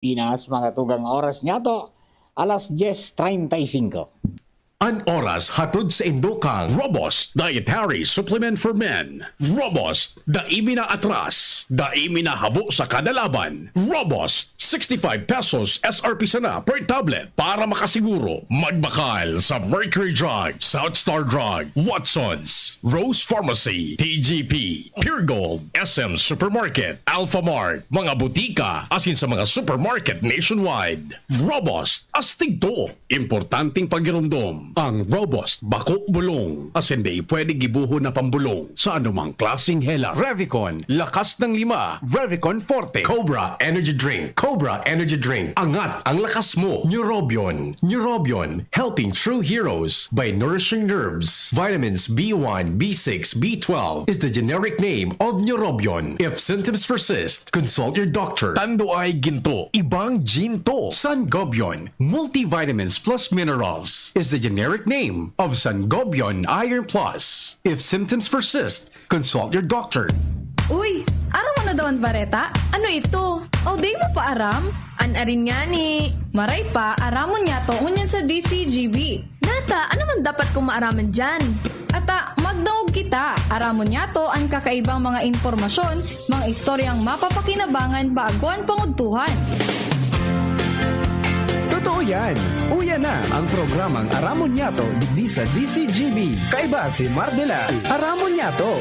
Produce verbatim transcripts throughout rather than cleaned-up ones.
Pinas, mga tugang, oras niyato, alas dyes treinta y cinco. An oras hatod saindo kan Robust Dietary Supplement for Men. Robust, dai mi naatras, dai mi nahabo sa kada laban. Robust, sixty-five pesos S R P sana per tablet. Para makasiguro, magbakal sa Mercury Drug, South Star Drug, Watsons, Rose Pharmacy, T G P, Pure Gold, S M Supermarket, Alphamart, mga butika, asin sa mga supermarket nationwide. Robust, astig to. Importanteng pagiromdom, ang Robust bako bulong, asin dai pwede gibohon na pambolong sa anumang klaseng hela. Revicon, lakas ng lima. Revicon Forte. Cobra Energy Drink. Cobra Energy Drink. Angat ang lakas mo. Neurobion. Neurobion, helping true heroes by nourishing nerves. Vitamins B one, B six, B twelve is the generic name of Neurobion. If symptoms persist, consult your doctor. Tando ay ginto, ibang ginto. Sangobion, multivitamins plus minerals is the generic name of Sangobion Iron Plus. If symptoms persist, consult your doctor. Uy, aram mo na daw an bareta? Ano ito? O, di mo pa aram? An arin ngani. Maray pa, aramon niyato ngunyan sa D C G B. Nata, ano man dapat kong maaraman diyan? Ata, magdangog kita. Aramon niyato an kakaibang mga impormasyon, mga istoryang mapapakinabangan bago an pangudtuhan. Totoo yan. Uya na ang programang Aramon Niyato digdi sa D C G B. Kaiba si Mardela. Aramon Niyato.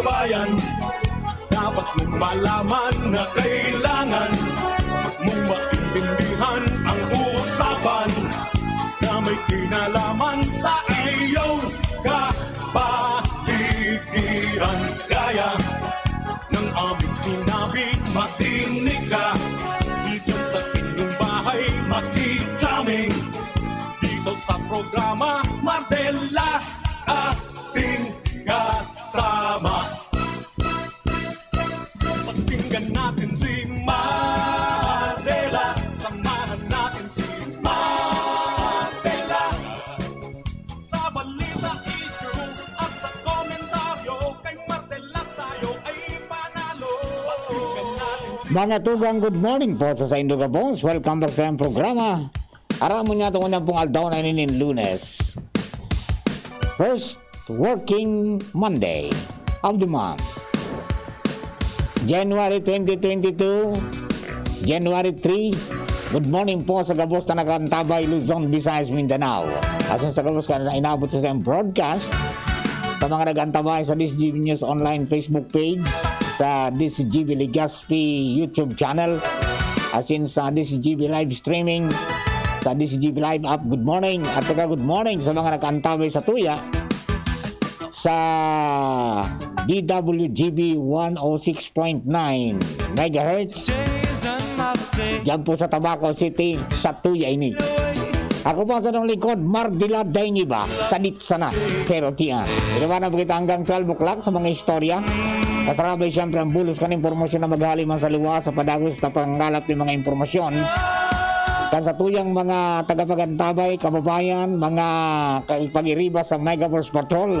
Kabayan, dapat mong malaman na kailangan mong maintindihan ang usapan na may kinalaman sa iyong kapaligiran. Kaya ng aming sinabi, makinig ka. Diyan sa inyong bahay, makinig kami. Dito sa programa, Mardela, ating kasama. Pakinggan natin si Mardela. Samahan natin si Mardela. Sa balita, issue, at sa komentaryo, kay Mardela tayo ay panalo. Pakinggan natin si Mga tugang, good morning po sa saindo gabos. Welcome back sa iyang programa. Aramon niyato ngunyan pong aldaw na ini nin Lunes. First working Monday of the month. January twenty twenty-two, January three. Good morning po sa gabos na nag-aantabay, Luzon, Visayas, Mindanao. Asin sa gabos na inabot sa siyang broadcast, sa mga nag-aantabay sa D C G B News Online Facebook page, sa D C G B Legazpi YouTube channel, asin sa D C G B live streaming, sa D C G B live app, good morning. At saka good morning sa mga nag-aantabay sa tuya sa D W G B one oh six point nine megahertz. Diyan po sa Tabaco City, sa tuya ini. Ako po sa inyong lingkod, Mardila Dainiba, sadit sana, pero tiyan. Inuman na po kita hanggang twelve o'clock sa mga istorya. Kasarabay, siyempre, ang bulos kan impormasyon na maghali man sa luwas sa padagos na panggalap ng mga impormasyon. Kan sa tuyang mga tagapagantabay, kababayan, mga kaipag-iriba sa Mega Force Patrol,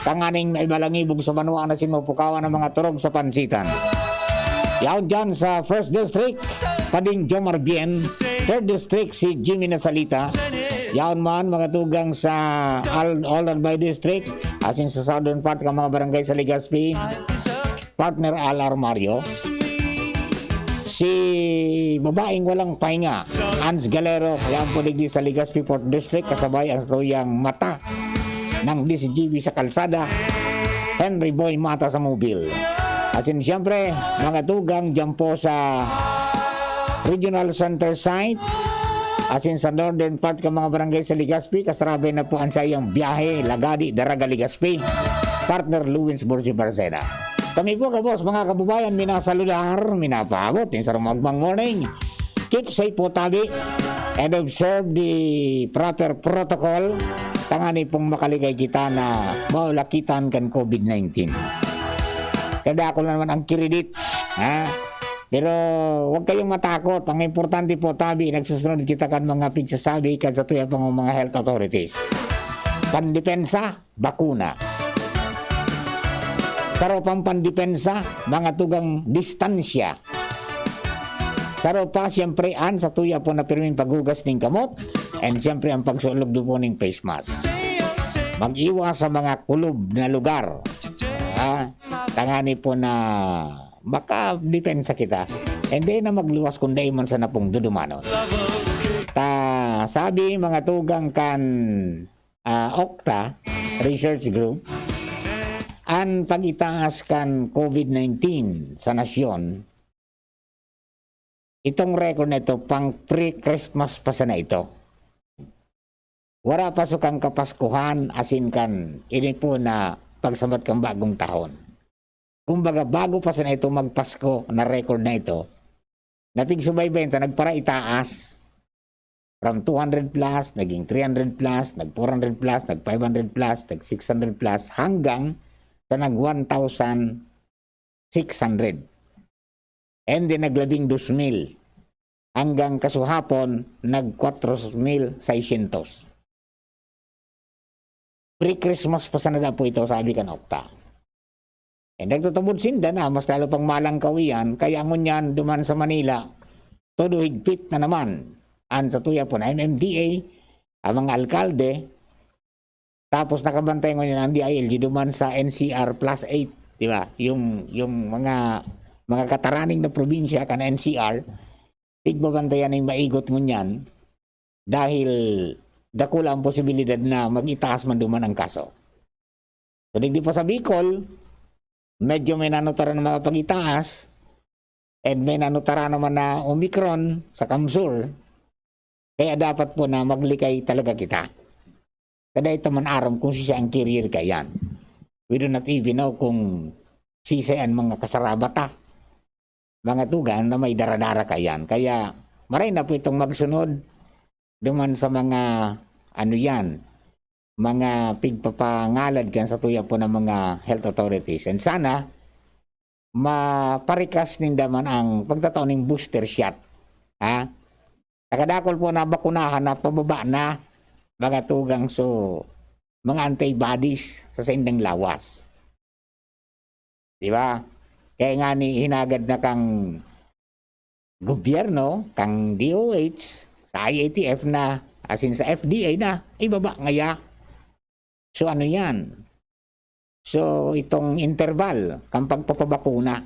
tanganing maibalangibog sa banwa na sinupukawan ng mga turog sa pansitan. Yaon dyan sa First District, Pading Jomar Bien, Third District, si Jimmy Nasalita. Yaon man, mga tugang sa Al-, Ollantaybo District, asin sa Southern part kan mga barangay sa Legazpi, partner Al Armario. Si babaeng walang pahinga, Ans Galero, yaon po digdi sa Legazpi Fourth District, kasabay ang tuyang mata ng D C G B sa kalsada, Henry Boy Mata sa Mobil. Asin siyempre, mga tugang dyan po sa Regional Center Site, asin sa northern part kan mga barangay sa Legazpi, kasarabay na po ang sayang biyahe, Lagadi, Daraga, Legazpi. Partner Luwins Borgi Barcena. Kami po, gabos, mga kababayan, minasaludar, minapaabot, yung sarong magmang morning. Keep safe po tabi and observe the proper protocol. Tangani pong makaligay kita na maulakitan kan COVID nineteen. Kadakol na naman ang kiridit, ha? Pero wag kayong matakot. Ang importante po, tabi, nagsusunod kita kan mga pigsasabi kan sa tuya pang mga health authorities. Pandepensa, bakuna. Saro pang pandepensa, mga tugang distansya. Saro pa, siyempre, an sa tuya po na pirming paghugas ning kamot, and siyempre, ang pagsulog po ning face mask. Mag-iwas sa mga kulob na lugar. Ah, tangani po na makadepensa kita. Hindi na magluwas kung dai man sana pong dudumanon. Ta, sabi mga tugang kan, ah, Okta Research Group, an pag-itaas kan COVID nineteen sa nasyon, itong record na ito, pang pre-Christmas pa sana ito. Wala pa so kan Kapaskuhan, asin kan ini po na pagsabat kan bagong tahon. Kumbaga, bago pa sana ito magpasko na record na ito, napigsubaybayan ta, nagparaitaas. From two hundred plus, naging three hundred plus, nag four hundred plus, nag five hundred plus, nag six hundred plus, hanggang sa nag one thousand six hundred. And then, naglabing dos mil. Hanggang kasuhapon, nag kwatro mil seiscientos. Pre-Christmas pa sana daw po ito, sabi kan Okta. Eh, nagtutubod sinda na mas lalo pang malangkaw iyan, kaya ngunyan duman sa Manila, todo higpit na naman an sa tuya po na M M D A, ang mga alkalde, tapos nakabantay ngunyan ang D I L G duman sa N C R plus eight, di ba? Yung, yung mga, mga kataraning na probinsya kan N C R, pigbabantayan ning maigot ngunyan dahil dakula ang posibilidad na mag-itaas man duman ang kaso. So, digdi pa sa Bicol, medyo may nanutaran na mga pag-itaas, and may nanutaran naman na Omicron sa CamSur. Kaya dapat po na maglikay talaga kita. Kada ito man aram kung siya ang carrier kaiyan. We do not even know kung sisay ang mga kasarabata, mga tugang na may daradara kaiyan. Kaya maray na po itong magsunod duman sa mga, ano yan, mga pigpapangalad kan sa tuya po ng mga health authorities. And sana, maparikas ninda man ang pagtatao ning booster shot. Ha? Nakadakol po na bakunahan na pababa na mga tugang so mga antibodies sa saindang lawas. Di ba? Kaya nga ni hinagad na kang gobyerno, kang D O H, sa I A T F na, asin sa F D A na, ibaba ngaya. So, ano yan? So, itong interval, kang pagpapabakuna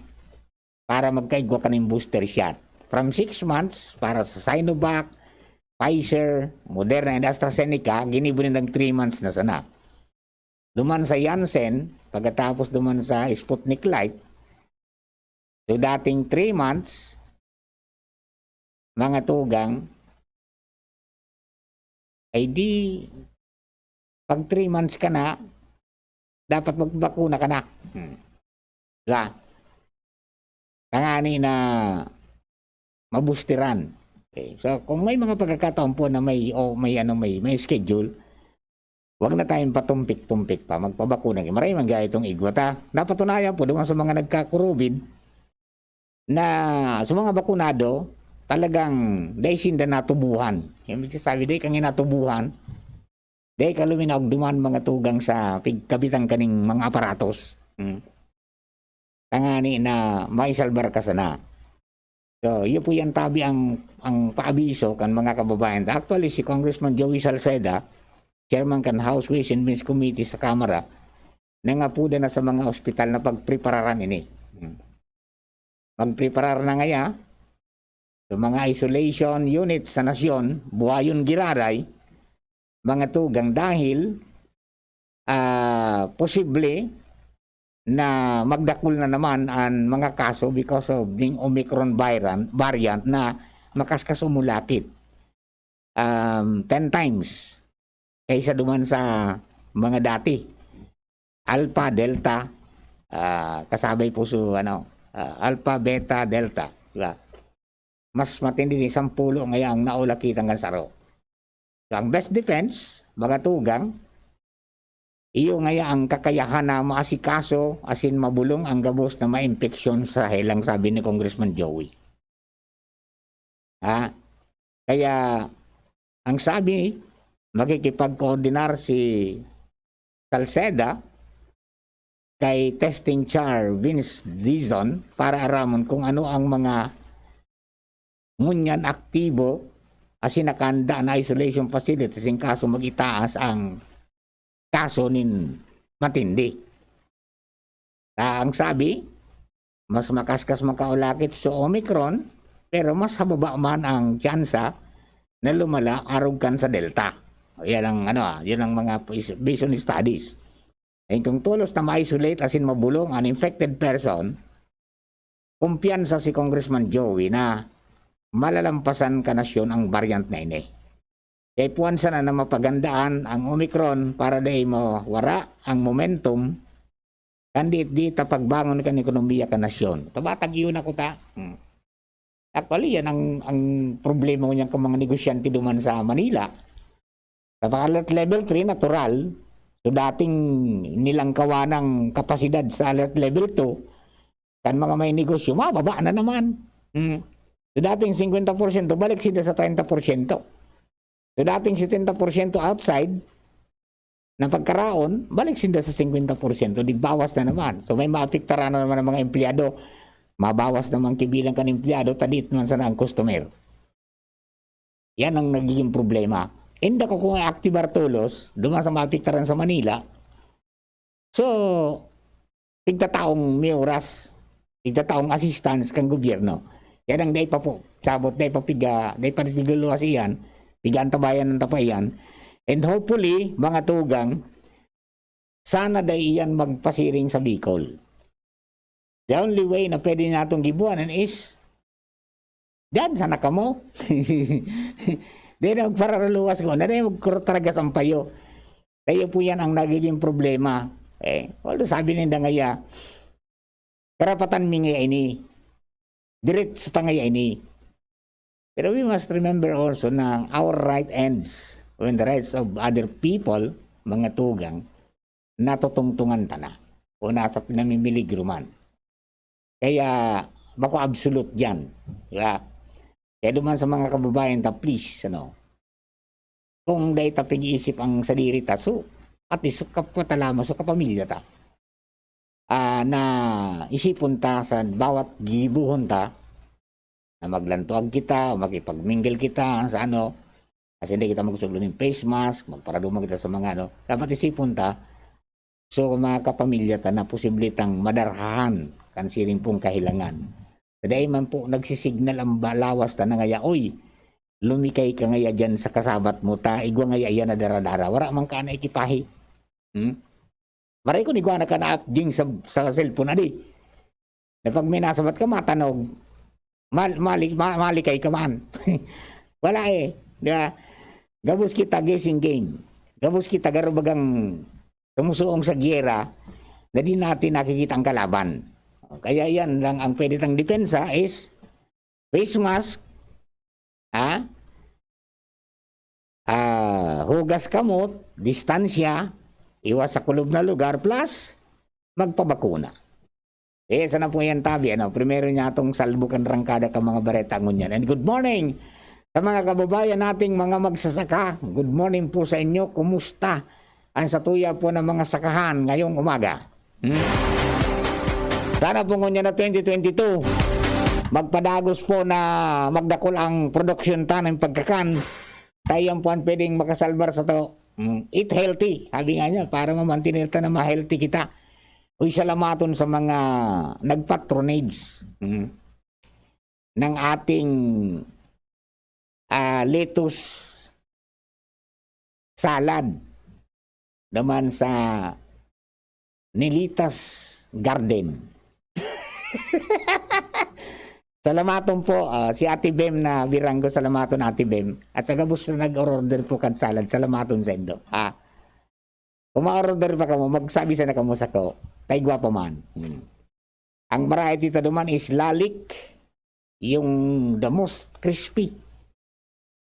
para magkaigwa ka ning booster shot. From six months, para sa Sinovac, Pfizer, Moderna, and AstraZeneca, ginibo nindang three months na sana. Duman sa Janssen, pagkatapos duman sa Sputnik Light, so dating three months, mga tugang, ay di, pag three months ka na, dapat magbakuna ka na. Hmm. Diba? Tangani na mabusteran. Okay. So, kung may mga pagkakataon po na may, o may, ano, may, may schedule, wag na tayong patumpik-tumpik pa, magpabakuna. Maray man gaya itong igwa ta. Napatunayan po, duman sa mga nagkakurubid, na sa mga bakunado, talagang dai sinda natubuhan. Yung sabi, dai kang natubuhan, dai ka luminaog duman mga tugang sa pigkabitan kaning mga aparatos. Hmm. Tangani na may salbar ka sana. So, iyo po yan tabi ang, ang paabiso kan mga kababayan. Actually, si Congressman Joey Salceda, chairman kan House Ways and Means Committee sa Kamara, nangapuda na sa mga ospital na pagprepararan ini. Hmm. Magpreparar na ngaya sa mga isolation unit sa nasyon, buhayon giraray, mga tugang, dahil, ah, posible na magdakul na naman an mga kaso because of ning Omicron variant, variant na makaskas umulakit, um, ten times kaysa duman sa mga dati. Alpha, Delta, ah, kasabay po su, ano, ah, Alpha, Beta, Delta, di ba? Mas matindi ni sampulo ngaya ang naulakitan kan saro. So, ang best defense, mga tugang, iyo ngaya ang kakayahan na maasikaso asin mabulong ang gabos na maimpeksyon sa helang, sabi ni Congressman Joey. Ha? Kaya, ang sabi, makikipagkoordinar si Salceda kay Testing Char Vince Dizon para aramon kung ano ang mga ngunyan aktibo asin nakahanda na isolation facilities in kaso mag-itaas ang kaso nin matindi. Ta ang sabi, mas makaskas makaulakit sa Omicron, pero mas hababa man ang tsansa na lumala arog kan sa Delta. Yan ang, ano, ah, yan ang mga is-, based on studies. And kung tolos na ma-isolate asin mabulong an infected person, kumpiyansa si Congressman Joey na malalampasan kan nasyon ang variant na ini. Kaya puwan sana na mapagandaan ang Omicron para dai mawara ang momentum kan diit-diit na pagbangon kan ekonomiya kan nasyon. Tabatag iyon ako ta. Hmm. Actually, yan ang, ang problema ko niyan kan mga negosyante duman sa Manila. Sa alert level three, natural. So, dating nilang kawanang kapasidad sa alert level two, kan mga may negosyo, mababa na naman. Hmm. So, dating singkwenta porsyento, balik sila sa treinta porsyento. So, dating setenta porsyento outside, na pagkaraon, balik sinda sa singkwenta porsyento, di bawas na naman. So, may maapektaran na naman ang mga empleyado. Mabawas naman kibilang kan empleyado, tadit naman sana ang customer. Yan ang nagiging problema. Inda ko kung aktibar tolos, duman sa maapektaran sa Manila. So, tigtataong may oras, tigtataong assistance kan gobyerno. Yan ang dai pa po, sabot, dai pa piga, dai pa pigluluwas iyan, pigaantabayan ng tapa iyan. And hopefully, mga tugang, sana dai iyan magpasiring sa Bicol. The only way na pwede natong gibuhanan is, diyan sana kamo. Di na magpararuluwas ko, na di magkurutaragas ang payo. Kaya po yan ang nagiging problema. Eh, although sabi ninda ngaya, karapatan mi ngaya ini. Diretso ta ngaya ini. Pero we must remember also na our right ends when the rights of other people, mga tugang, natutungtungan ta na o nasa pinamimiligro man. Kaya, bako absolute diyan. Di ba? Kaya duman sa mga kababayan ta, please, ano, kung dai ta pig-iisip ang sadiri ta, so, at least, so, kapwa ta lamang, so, kapamilya ta. Ah, na isipon ta sa bawat gigibohon ta, na maglantuag kita, o makipag-mingle kita, sa ano, kasi hindi kita magsuglo nin face mask, magparaduma kita sa mga ano, dapat isipon ta, so, mga kapamilya ta na posible tang madarhahan kan siring pong kahilangan. Sa dai man po nagsisignal ang ba-, lawas ta na ngaya, "Oy, lumikay ka ngaya diyan sa kasabat mo, ta igwa ngaya iyan na dara-dara." Wara man ka na ekipahe. Hmm? Maray ko, igwa na ka na app ding sa, sa cellphone, adi. Na pag may nasabat ka, matanog. Mal-, mali-, ma-, malikay ka man. Wala eh. Di ba? Gabos kita guessing game. Gabos kita garubagang tumusuong sa giyera na di natin nakikita ang kalaban. Kaya yan lang ang pwede tang depensa is face mask, ha? Ah, hugas kamot, distansya, iwas sa kulob na lugar, plus magpabakuna. Eh, sana po yan tabi, ano? Primero niya atong salbo kan rangkada ka mga bareta ngunyan. And good morning sa mga kababayan nating mga magsasaka. Good morning po sa inyo. Kumusta ang satuya po ng mga sakahan ngayong umaga? Hmm? Sana po ngunyan na twenty twenty-two, magpadagos po na magdakul ang produksyon ta ng pagkakan. Tayo yan po ang pwedeng makasalbar sa to. Hmm, eat healthy. Sabi nga niya, para mamantinil ta na ma-healthy kita. Uy, salamaton sa mga nagpatronage, hmm, ng ating, ah, lettuce salad naman sa Nilitas Garden. Salamaton po, ah, si Ate Bem na Birango, salamaton, Ate Bem. At sa gabos na nag-order po kan salad, salamaton sa indo. Ah, kung ma-order pa kamo, magsabi sana kamo sako, kay gwapa man. Hmm. Ang variety ta duman is lalik, yung the most crispy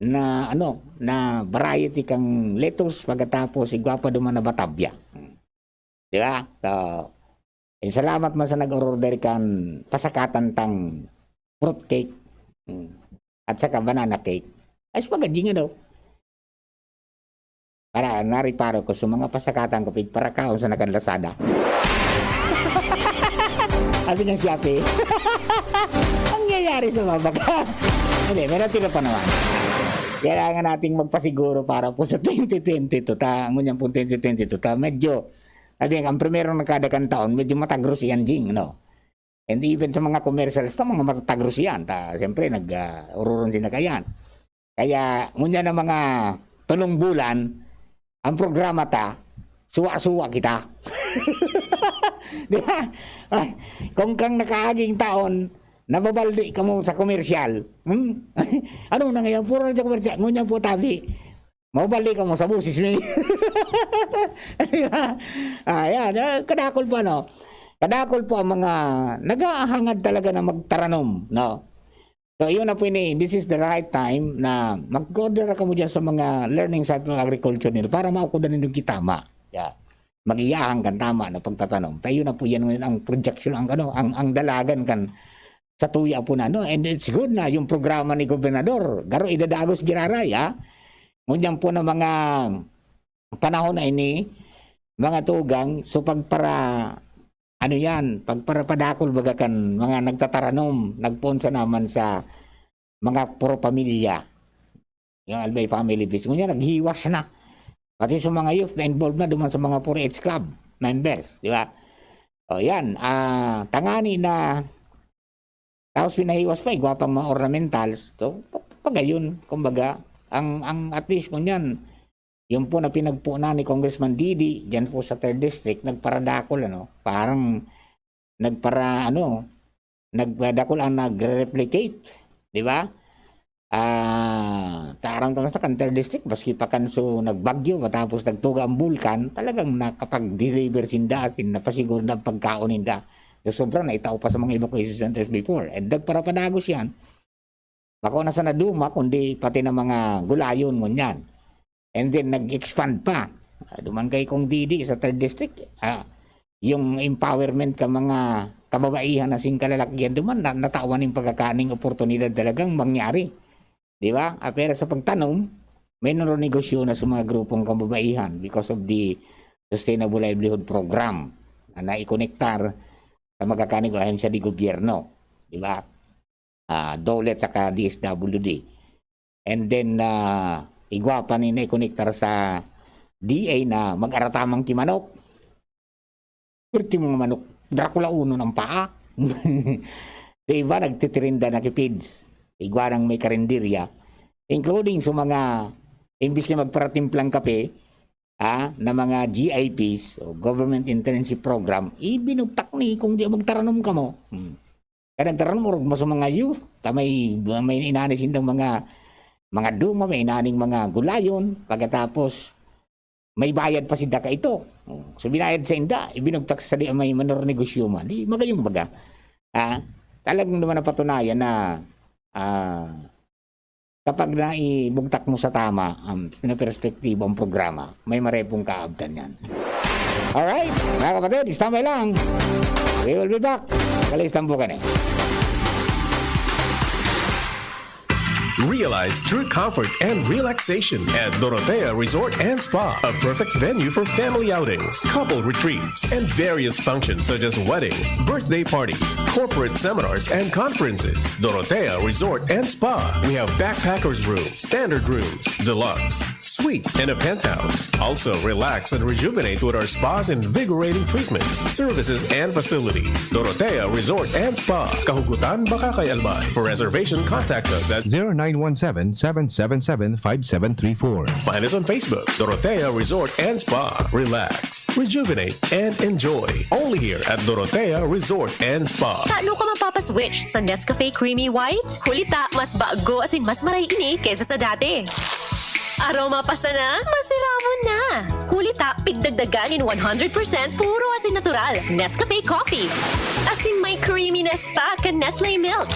na, ano, na variety kang lettuce, pagkatapos igwa pa duman na batavia. Hmm. Di ba? So, eh, salamat man sa nag-order kan pasakatan tang fruit cake. Hmm. at saka banana cake. Ay, spaghetti nga daw. Para nariparo ko sa mga pasakatan ko, pigparakaon sa nagkadlasada. Kasi nga siya, pe. Ang nangyayari sa mga baka. Hindi, pero tira pa naman. Kailangan nating magpasiguro para po sa twenty twenty-two. Ta, ngunyan po twenty twenty-two. Ta, medyo, sabi nga, ang primerong nagkadakan taon, medyo matagros si Anjing, no? And even sa mga commercials, ta, mga matagros yan. Ta, siyempre, nag, ah, ururon sila kayan. Kaya, ngunyan na mga tulong bulan, ang programa ta, suwa-suwa kita. Di ba? Ay, kung kang nakaaging taon, nababaldi ka mo sa komersyal. Hmm? Ano na ngayon? Puro na sa komersyal. Ngunyan po, tabi. Mababaldi ka mo sa boses mi. Di ba? Ah, yan. Ah, kadakol po, ano? Kadakol po ang mga naghahangad talaga na magtaranom, no? So, yun na po ini. This is the right time na mag-order kamo dyan sa mga learning center ng agriculture nila para maukudan ninyo kitama. Yeah. Mag-iyahang kan tama na pagtatanom. Tayo na po yan ngayon ang projection, ang ano, ang, ang dalagan kan sa tuya po na, no? And it's good na yung programa ni Gobernador. Garo idadagos giraray, ha? Ngunyan po na mga panahon na ini, mga tugang, so pagpara, ano yan, pagparapadakol baga kan mga nagtataranom, nagpoon sa naman sa mga puro pamilya. Yung Albay family business. Ngunyan, naghiwas na. Pati sa mga youth na involved na duman sa mga four H club members, di ba? O yan, ah, tangani na, tapos pinahiwas pa, igwa pang mga ornamentals. So, pa-, pagayon, kumbaga, ang, ang at least ngunyan, yun po na pinagpunan ni Congressman Didi, dyan po sa third district, nagparadakol, ano, parang nagpara, ano, nagdakol ang nagre-replicate, di ba? Ah, taram ta sa kan third district, maski pa kan so nagbagyo, matapos nagtuga ang bulkan, talagang nakapag-deliver sinda, as in, napasiguro na ang pagkaon ninda. So, sobra na itao pa sa mga evacuation centers before. And nagparapadagos yan. Bako na sa naduma, kundi pati na mga gulayon, ngunyan. And then, nag-expand pa. Ah, duman kay Kong Didi sa third district, ah, yung empowerment ka mga kababaihan na singkalalakyan duman, na, natawan yung pagkakaning oportunidad talagang mangyari. Di ba? Ah, pero sa pagtanom, may nanonegosyo na sa mga grupong kababaihan because of the Sustainable Livelihood Program na naikonektar sa magkakaning ahensya di gobyerno. Di ba? Ah, DOLE at saka D S W D. And then, ah, igwa pa ni naikonektar sa D A na mag-aratamang ki manok. Pirti mga manok, Dracula uno ng paa. Sa iba, nagtitirinda na ki feeds. Igwa nang may karinderya. Including sa mga, imbis na magparatimplang kape, ah, na mga G I Ps, o Government Internship Program, ibinugtak ni kung di magtaranom kamo. Hmm. Kaya nagtaranom, orog mo sa mga youth, ta may, may inani sindang mga, mga duma, may inaning mga gulayon, pagkatapos, may bayad pa sinda ka ito. Oh, so, binayad sa inda, ibinugtak sa di may manor negosyo man. Di, magayong baga. Ah, talagang naman napatunayan na, ah, kapag naibugtak mo sa tama, um, na perspektibo ang programa, may marepong kaabtan yan. Alright, mga kapatid, standby lang. We will be back. Kalis lang po kani. Realize true comfort and relaxation at Dorotea Resort and Spa, a perfect venue for family outings, couple retreats, and various functions such as weddings, birthday parties, corporate seminars, and conferences. Dorotea Resort and Spa. We have backpackers room, standard rooms, deluxe, suite, and a penthouse. Also, relax and rejuvenate with our spa's invigorating treatments, services, and facilities. Dorotea Resort and Spa, Kahugutan, Bacacay, Albay. For reservation, contact us at zero nine one seven, seven seven seven, five seven three four. Find us on Facebook, Dorotea Resort and Spa. Relax, rejuvenate, and enjoy. Only here at Dorotea Resort and Spa. Tano ka mapapaswitch sa Nescafe Creamy White? Huli ta, mas bago asin mas maray ini kaysa sa dati. Aroma pa sana, masiramon na! Huli ta, pigdagdagan nin one hundred percent puro asin natural, Nescafe Coffee. Asin may creaminess pa kan Nestle Milk.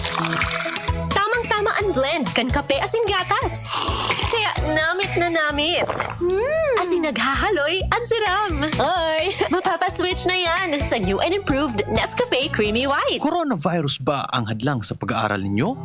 Tamang-tama an blend kan kape asin gatas. Kaya namit na namit. Asin naghahaloy an siram. Oy, mapapaswitch na yan sa new and improved Nescafe Creamy White. Coronavirus ba ang hadlang sa pag-aaral ninyo?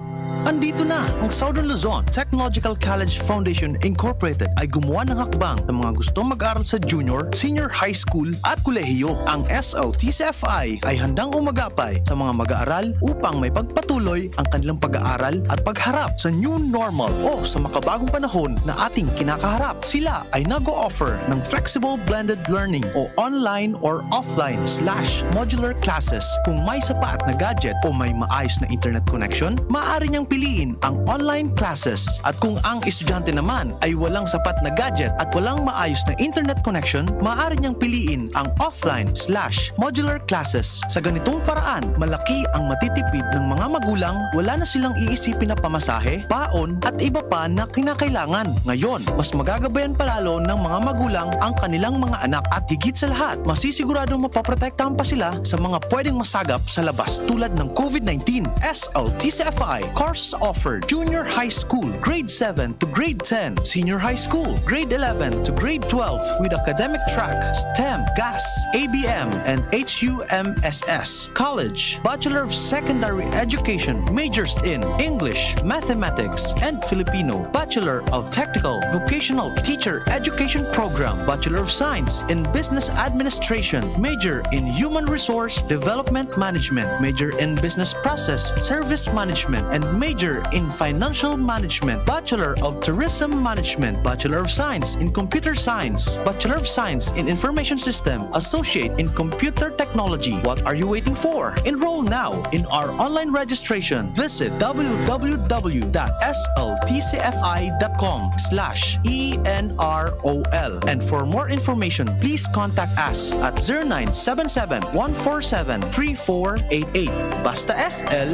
Andito na ang Southern Luzon Technological College Foundation Incorporated ay gumawa ng hakbang sa mga gustong mag-aral sa junior, senior high school at kolehiyo. Ang S L T C F I ay handang umagapay sa mga mag-aaral upang may pagpatuloy ang kanilang pag-aaral at pagharap sa new normal o sa makabagong panahon na ating kinakaharap. Sila ay nag-o-offer ng flexible blended learning o online or offline slash modular classes. Kung may sapat na gadget o may maayos na internet connection, maaari niyang piliin ang online classes. At kung ang estudyante naman ay walang sapat na gadget at walang maayos na internet connection, maaari niyang piliin ang offline slash modular classes. Sa ganitong paraan, malaki ang matitipid ng mga magulang, wala na silang iisipin na pamasahe, baon, at iba pa na kinakailangan. Ngayon, mas magagabayan palalo ng mga magulang ang kanilang mga anak at higit sa lahat, masisiguradong mapoprotektahan pa sila sa mga pwedeng masagap sa labas tulad ng COVID nineteen. S L T C F I course offered: Junior High School, Grade seven to Grade ten, Senior High School, Grade eleven to Grade twelve, with academic track, STEM, GAS, A B M, and H U M S S. College, Bachelor of Secondary Education, majors in English, Mathematics, and Filipino, Bachelor of Technical Vocational Teacher Education Program, Bachelor of Science in Business Administration, major in Human Resource Development Management, major in Business Process Service Management, and major in Financial Management, Bachelor of Tourism Management, Bachelor of Science in Computer Science, Bachelor of Science in Information System, Associate in Computer Technology. What are you waiting for? Enroll now in our online registration. Visit w w w dot s l t c f i dot com slash e n r o l. And for more information, please contact us at zero nine seven seven, one four seven, three four eight eight. Basta S L,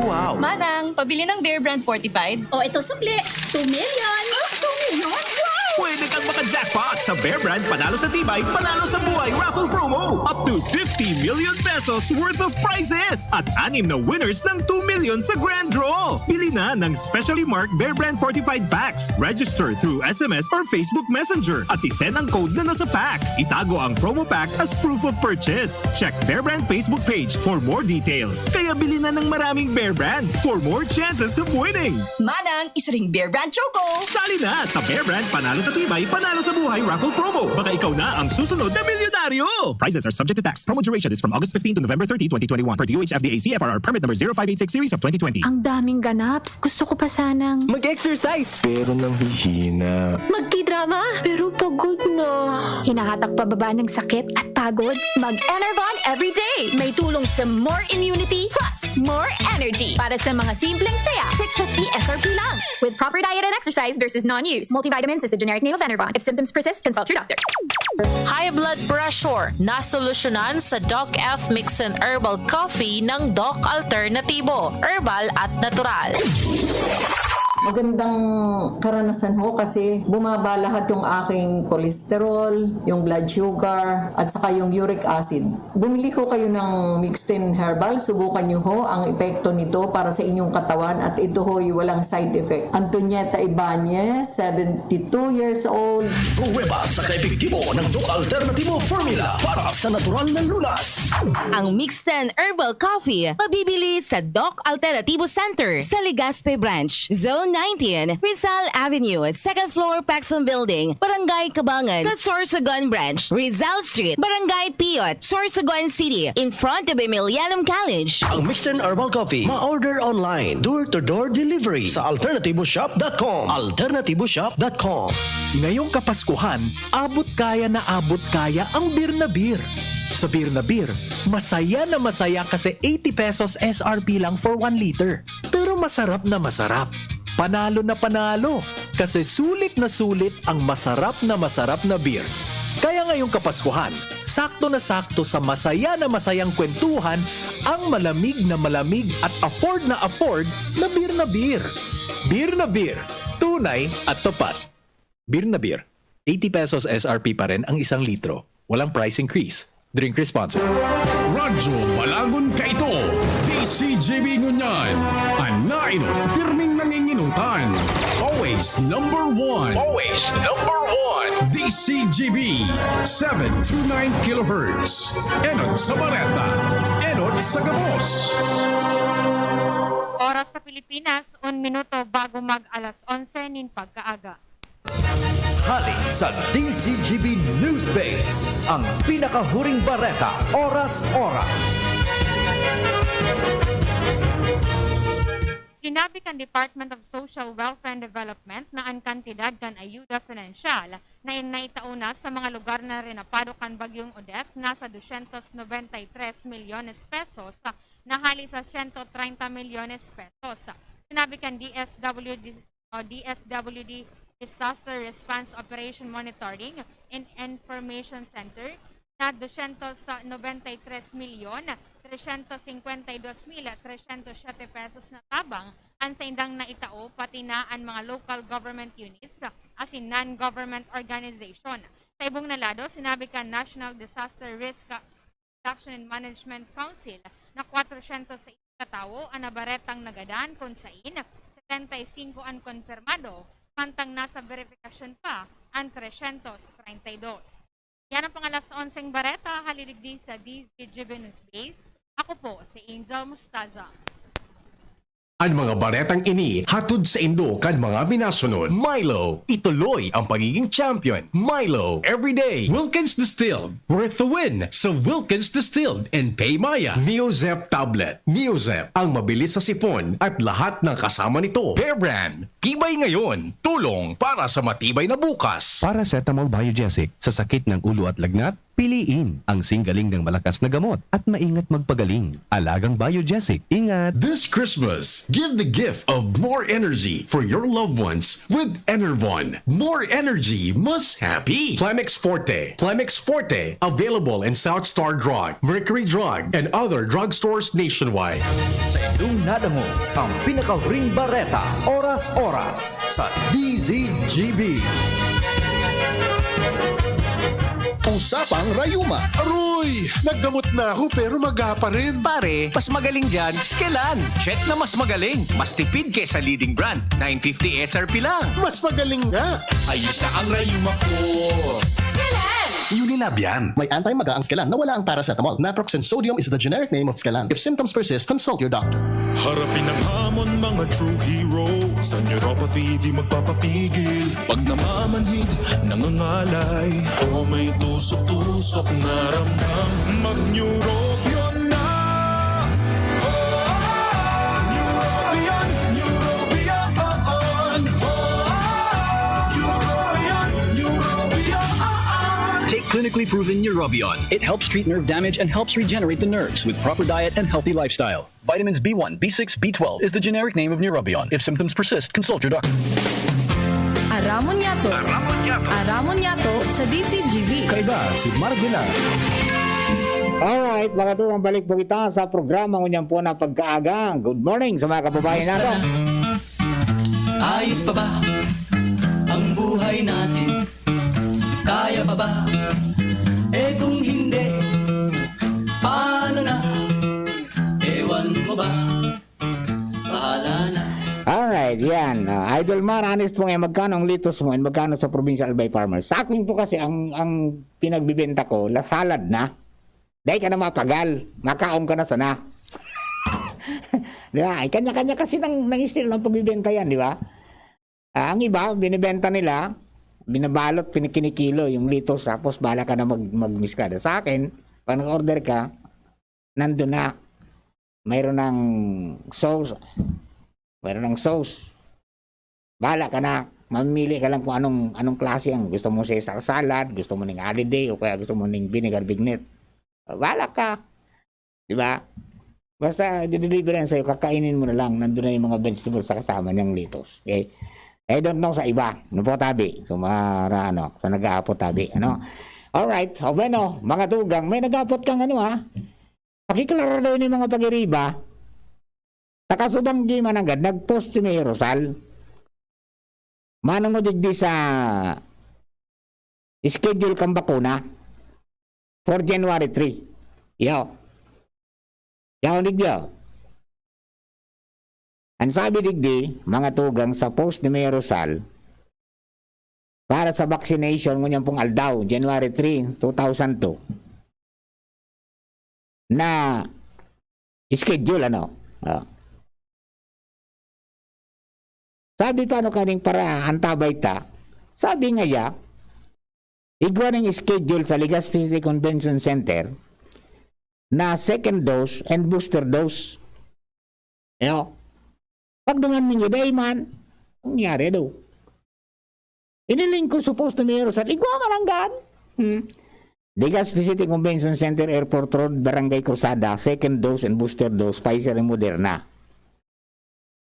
wow! Manang, pabili ng Bear Brand Fortified. O, ito sukli. Two million! Ah, two million? Wow! Pwede kang maka-jackpot sa Bear Brand Panalo sa Tibay, Panalo sa Buhay Raffle Promo. Up to fifty million pesos worth of prizes at anim na winners ng two million sa Grand Draw. Bili na ng specially marked Bear Brand Fortified Packs. Register through S M S or Facebook Messenger at isend ang code na nasa pack. Itago ang promo pack as proof of purchase. Check Bear Brand Facebook page for more details. Kaya bili na ng maraming Bear Brand for more chances of winning. Manang, isa ring Bear Brand Choco! Sali na sa Bear Brand Panalo sa Tibay, Panalo sa Buhay Raffle Promo. Baka ikaw na ang susunod na milyonaryo! Prizes are subject to tax. Promo duration is from August fifteen to November thirty, twenty twenty-one, per D O H F D A C F R R permit number zero five eight six series of twenty twenty. Ang daming ganaps. Gusto ko pa sanang Mag-exercise. Pero nanghihina. Magtidrama. Pero pagod na. Hinahatak pababa ng sakit at pagod. Mag-Enervon everyday. May tulong sa more immunity plus more energy. Para sa mga simpleng saya, six fifty S R P lang. With proper diet and exercise versus non-use. Multivitamins is the generic name of Enervon. If symptoms persist, consult your doctor. High blood pressure, nasolusyonan sa Doc F Mixin Herbal Coffee ng Doc Alternatibo. Herbal at natural. Magandang karanasan ho kasi bumaba lahat yung aking cholesterol, yung blood sugar, at saka yung uric acid. Bumili ho kayo ng Mixin Herbal, subukan nyo ho ang epekto nito para sa inyong katawan at ito ho'y walang side effect. Antonieta Ibanez, seventy-two years old. Pruweba sa kaepektibo ng Doc Alternatibo Formula para sa natural na lunas. Ang Mixten Herbal Coffee, mabibili sa Doc Alternatibo Center sa Legazpi Branch, Zone nineteen, Rizal Avenue, second floor, Paxson Building, Barangay Cabangan, sa Sorsogon Branch, Rizal Street, Barangay Piyot, Sorsogon City, in front of Emilianum College. Ang Mixten Herbal Coffee, ma-order online, door-to-door delivery sa alternatiboshop dot com. alternatiboshop dot com. Ngayong Kapaskuhan, abot kaya na abot kaya ang Beer na Beer. Sa Beer na Beer, masaya na masaya kasi eighty pesos S R P lang for one liter. Pero masarap na masarap. Panalo na panalo, kasi sulit na sulit ang masarap na masarap na beer. Kaya ngayong Kapaskuhan, sakto na sakto sa masaya na masayang kwentuhan ang malamig na malamig at afford na afford na Beer na Beer. Beer na Beer, tunay at tapat. Beer na Beer, eighty pesos S R P pa rin ang isang litro. Walang price increase. Drink responsibly. Radyo Balagon Kaito, D C G B ngunyan. An nainot, pirming nanginginutan. Always number one. Always number one. D C G B, seven two nine kilohertz. Enot sa bareta. Enot sa gabos. Oras sa Pilipinas, un minuto bago mag alas onse nin pagkaaga. Hali sa D Z G B News Base, ang pinakahuring bareta, oras-oras. Sinabi kan Department of Social Welfare and Development na an kantidad kan ayuda pinansyal na naitao na sa mga lugar na rinapado kan Bagyong Odette nasa dosyentos nobenta y tres milyones pesos na hali sa siyento treinta milyones pesos. Sinabi kan D S W D o D S W D Disaster Response Operation Monitoring and Information Center na dosyentos nobenta y tres milyon tresyentos singkwenta y dos mil tresyentos siyete pesos na tabang an saindang naitao, pati na an mga local government units asin non-government organization. Sa ibong na lado, sinabi kan National Disaster Risk Reduction and Management Council na kwatrosyentos sais katawo an nabaretang nagadan, kun sain setenta y singko an konpirmado, mantang nasa beripikasyon pa an tresyentos treinta y dos. Yan ang pang alas onseng bareta, hali digdi sa D Z G B News Base. Ako po si Angel Mustaza. An mga baretang ini hatod saindo kan mga minasunod. Milo, ituloy ang pagiging champion. Milo, everyday. Wilkins Distilled, worth the win sa Wilkins Distilled and Pay Maya. Neozep Tablet. Neozep, ang mabilis sa sipon at lahat ng kasama nito. Bear Brand, tibay ngayon, tulong para sa matibay na bukas. Paracetamol Biogesic sa sakit ng ulo at lagnat, piliin ang singgaling ng malakas na gamot at maingat magpagaling. Alagang Biogesic, ingat! This Christmas, give the gift of more energy for your loved ones with Enervon. More energy, mas happy. Plemex Forte. Plemex Forte, available in South Star Drug, Mercury Drug, and other drugstores nationwide. Sa indong nadangog, ang pinakahuring bareta, oras-oras, sa D Z G B. Usapang Rayuma. Aroy! Naggamot na ako pero maga pa rin. Pare, mas magaling dyan, Skelan. Check na mas magaling. Mas tipid kesa leading brand. nine fifty S R P lang. Mas magaling nga. Ayos na ang rayuma ko. Skelan! Unilab yan. May anti-maga ang Skelan na wala ang paracetamol. Naproxen sodium is the generic name of Skelan. If symptoms persist, consult your doctor. Harapin ang hamon, mga true hero. Sa neuropathy, di magpapapigil. Pag namamanhid, nangangalay. O may tusok-tusok na ramdam. Mag-Neurobion na! Oh, Neurobion, Neurobion, oh, oh. Neurobion, Neurobion, oh, oh. Take clinically proven Neurobion. It helps treat nerve damage and helps regenerate the nerves with proper diet and healthy lifestyle. Vitamins B one, B six, B twelve is the generic name of Neurobion. If symptoms persist, consult your doctor. Aramon Yato. Aramon Yato sa D C G B. Kaiba si Mark Villar. Alright, mga tugang, balik po kita sa programa ngunyan po na pagkaaga. Good morning sa mga kababayan natin. Ayos pa ba ang buhay natin? Kaya pa ba? Eh kung hindi, paano na? Ewan mo ba? Bahala na. Alright, yan. Ah, Idol Mar, honest po ngayon, magkano ang litos mo and magkano sa provincial by farmers? Sa akin po kasi, ang, ang pinagbibenta ko, la salad na. Dahil ka na mapagal, makaon ka na sana. Di ba? Ay, kanya-kanya kasi ng, ng style ng pagbibenta yan, di ba? Ah, ang iba, binibenta nila, binabalot, pinikinikilo yung litos, tapos bahala ka na mag, magmiskada. Sa akin, pag nag-order ka, nandun na. Mayroon ng sauce. Mayroon ng sauce. Bahala ka na. Mamili ka lang kung anong anong klase ang gusto mo, Caesar salad, gusto mo ning holiday, o kaya gusto mo ning vinegar vignette. Bahala ka. Di ba? Basta i-deliver yan sa'yo, kakainin mo na lang. Nandun na yung mga vegetables sa kasama niyang litos. Okay? I don't know sa iba. Ano po, tabi? So, mara, ano, sa nag-aapot, tabi. Ano? Alright. O, bueno, mga tugang, may nag-aapot kang ano, ha? Pakiklara daw ni mga pagiriba. Takasubanggi mananggad, nag-post si Mayor Rosal. Manong mo digdi sa schedule kang bakuna for January three. Yo. Yaw digdi, oh. Ang sabi digdi, mga tugang, sa post ni Mayor Rosal, para sa vaccination ngunyan pong aldaw, January three, two thousand two, na schedule, ano? Ah. Sabi pa, ano kaning para antabay ta? Sabi nga ya, igwa ning schedule sa Legazpi City Convention Center na second dose and booster dose. Yo. Pagdungan ninyo, dai man. Nangyari daw. Iniling ko supposed to mayor sa igwa man anggan. Hmm. Legazpi City Convention Center, Airport Road, Barangay Cruzada, second dose and booster dose, Pfizer and Moderna.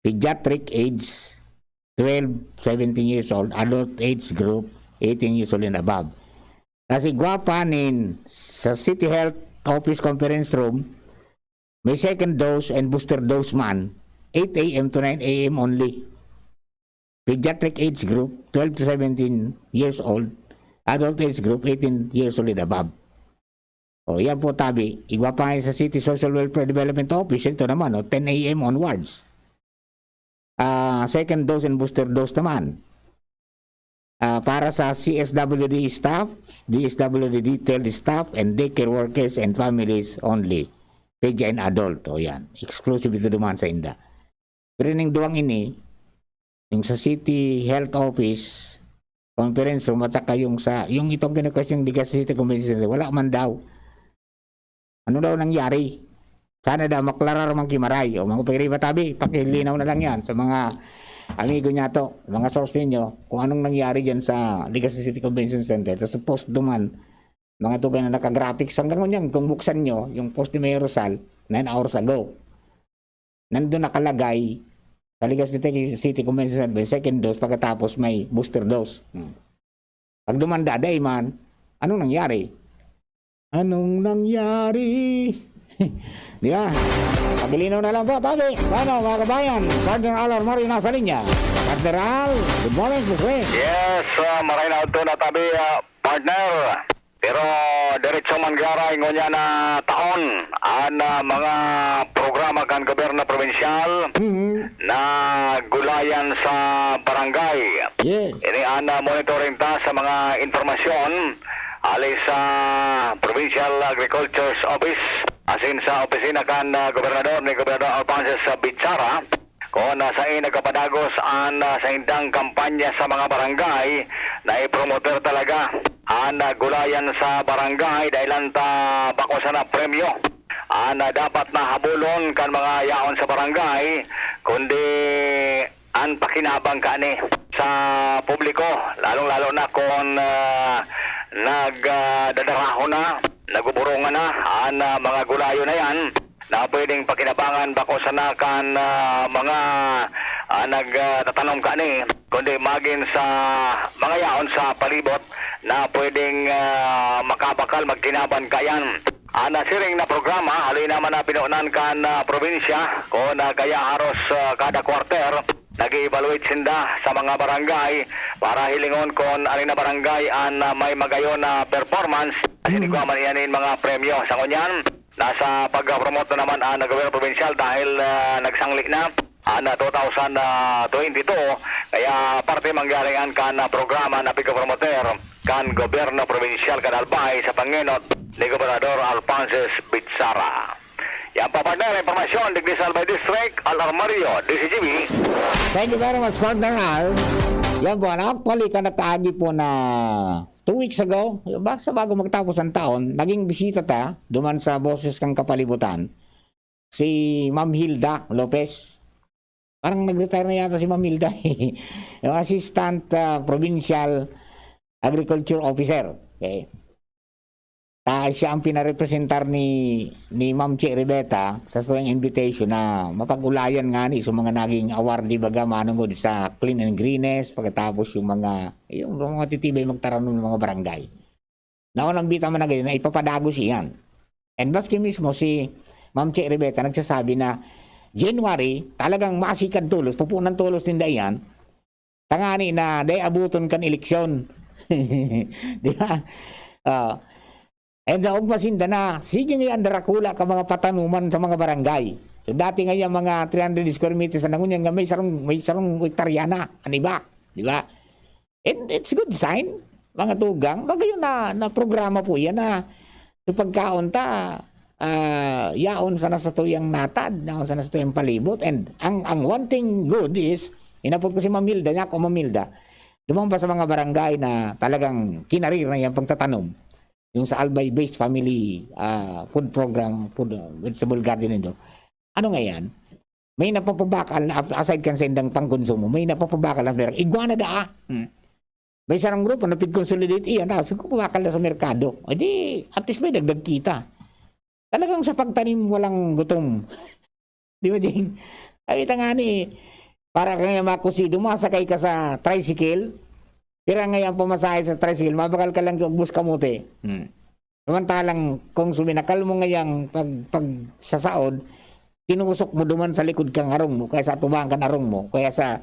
Pediatric age, twelve, seventeen years old, adult age group, eighteen years old and above. Kasi gwapa nin sa City Health Office Conference Room, may second dose and booster dose man, eight a m to nine a m only. Pediatric age group, twelve to seventeen years old, adult age group, eighteen years old and above. O, yan po, tabi. Igwa pa nga sa City Social Welfare Development Office, ito naman, o, ten a m onwards. Ah, second dose and booster dose naman. Ah, para sa C S W D staff, D S W D detailed staff, and daycare workers and families only. Pedi and adult, o yan. Exclusive ito duman sa inda. Pero ning duwang ini, yung sa City Health Office, conference room, at saka yung sa, yung itong kinu-question ni Legazpi City Convention Center, wala man daw. Ano daw nangyari? Sana daw maklarar man ki Maray. O, mga pagriba tabi, pakilinaw na lang yan sa mga amigo niya to, mga source ninyo, kung anong nangyari dyan sa Legazpi City Convention Center. Tapos post duman, mga tugay na naka-graphics. Hanggang ngunyan, kung buksan nyo, yung post ni Mayor Rosal, nine hours ago. Nandun nakalagay sa Legazpi City Convention Center, second dose, pagkatapos may booster dose. Hmm. Pag dumanda, dai man, anong nangyari? Anong nangyari? Di ba? Pagilinaw na lang po, tabi. Paano, mga kabayan? Partner Al Armario nasa linya. Partner Al, good morning, Boss Ray. Yes, uh, maray na udto na tabi, uh, partner. Pero diretso man garay ngunyan na taon an uh, mga programa kan gobyerno probinsyal Mhm. na gulayan sa barangay. Yes. Ini an uh, monitoring ta sa mga impormasyon ali sa Provincial Agriculture's Office asin sa opisina kan uh, gobernador ni Gobernador Alphonsus Bichara. Kun uh, saen nagpapadagos an uh, saindang kampanya sa mga barangay na ipromoter talaga an uh, gulayan sa barangay, dai lang ta bako sana premyo an uh, dapat na habulon kan mga yaon sa barangay, kundi an pakinabang kani sa publiko, lalong-lalo na kun uh, nagdadarahon na, naguburungan na an uh, mga gulayo na yan na pwedeng pakinabangan bako sana kan uh, mga uh, nagtatanom kani, kundi magin sa mga yaon sa palibot na pwedeng uh, makabakal magkinaban kayan. An uh, siring na programa, haloy naman na pinunan kan uh, probinsya, kun uh, kaya haros uh, kada quarter, nag-evaluate sinda sa mga barangay para hilingon kun alin na barangay an uh, may magayon na performance. Asin igwa man iyan nin mga premyo. Sa ngunyan, nasa pag-promote na naman an gobyerno probinsyal dahil uh, nagsangli na an uh, two thousand twenty-two, kaya parte mangyari an kan uh, programa na pigpromoter kan gobyerno probinsyal kan Albay sa pangenot ni Gobernador Alphonsus Bichara. Yan pa, partner, impormasyon digdi sa Albay District, Al Armario, D C G B. Thank you very much, partner Al. Yan po, ano, actually, kan nakaagi po na two weeks ago, ba, sa bago magtapos ang taon, naging bisita ta duman sa Boses kan Kapalibutan, si Ma'am Hilda Lopez. Parang nag-retire na yata si Ma'am Hilda, eh. Yung Assistant ah, Provincial Agriculture Officer. Okay. Ta, siya ang pinarepresentar ni, ni Ma'am Che Riveta sa tuyang invitation na mapag-ulayan nga ni sa mga naging awardee baga manungod sa clean and greenest, pagkatapos yung mga, yung mga titibay magtaranom ng mga barangay. Naon ang bita man na ganyan, na ipapadagos iyan. And maski mismo si Ma'am Che Riveta nagsasabi na January, talagang masikad tolos, pupunan tolos ninda iyan, tangani na dai abuton kan eleksyon. Di ba? Ah, and naugma sinda na, sige nga yan, darakula ka mga patanuman sa mga barangay. So dati nga yan, mga three hundred square meters na ngunyan nga may sarong, may sarong hektarya na, an iba. Di ba? And it's good sign, mga tugang. Baga yun na, na programa po yan na sa pagkaon ta, ah, yaon sana sa tuyang natad, yaon sana sa tuyang palibot. And ang, ang one thing good is, Inapod ko si Mamilda, niya ako Mamilda. Duman pa sa mga barangay na talagang kinarir na yung pagtatanom. Yung sa Albay Based Family ah, Food Program, Food ah, Vegetable Garden nindo. Ano nga yan? May napapabakal na aside kan sa indang pangkonsumo, may napapabakal na merkado. Iguana daa. Hmm. May sarang grupo na pig-consolidate iyan, tapos pabakal na sa merkado. O di, at least may dagdag kita. Talagang sa pagtanim, walang gutom. Di ba, Jing? Sabi ta nga ni, para ka nga makusido, masakay ka sa tricycle, pira nga yung pamasahe sa tricycle, mabakal ka lang yung ubos kamote. Hmm. Samantalang kung suminakal mo ngayang pag, pag sasaod, tinusok mo duman sa likod kang harong mo, kaya sa atubang kan harong mo, kaya sa,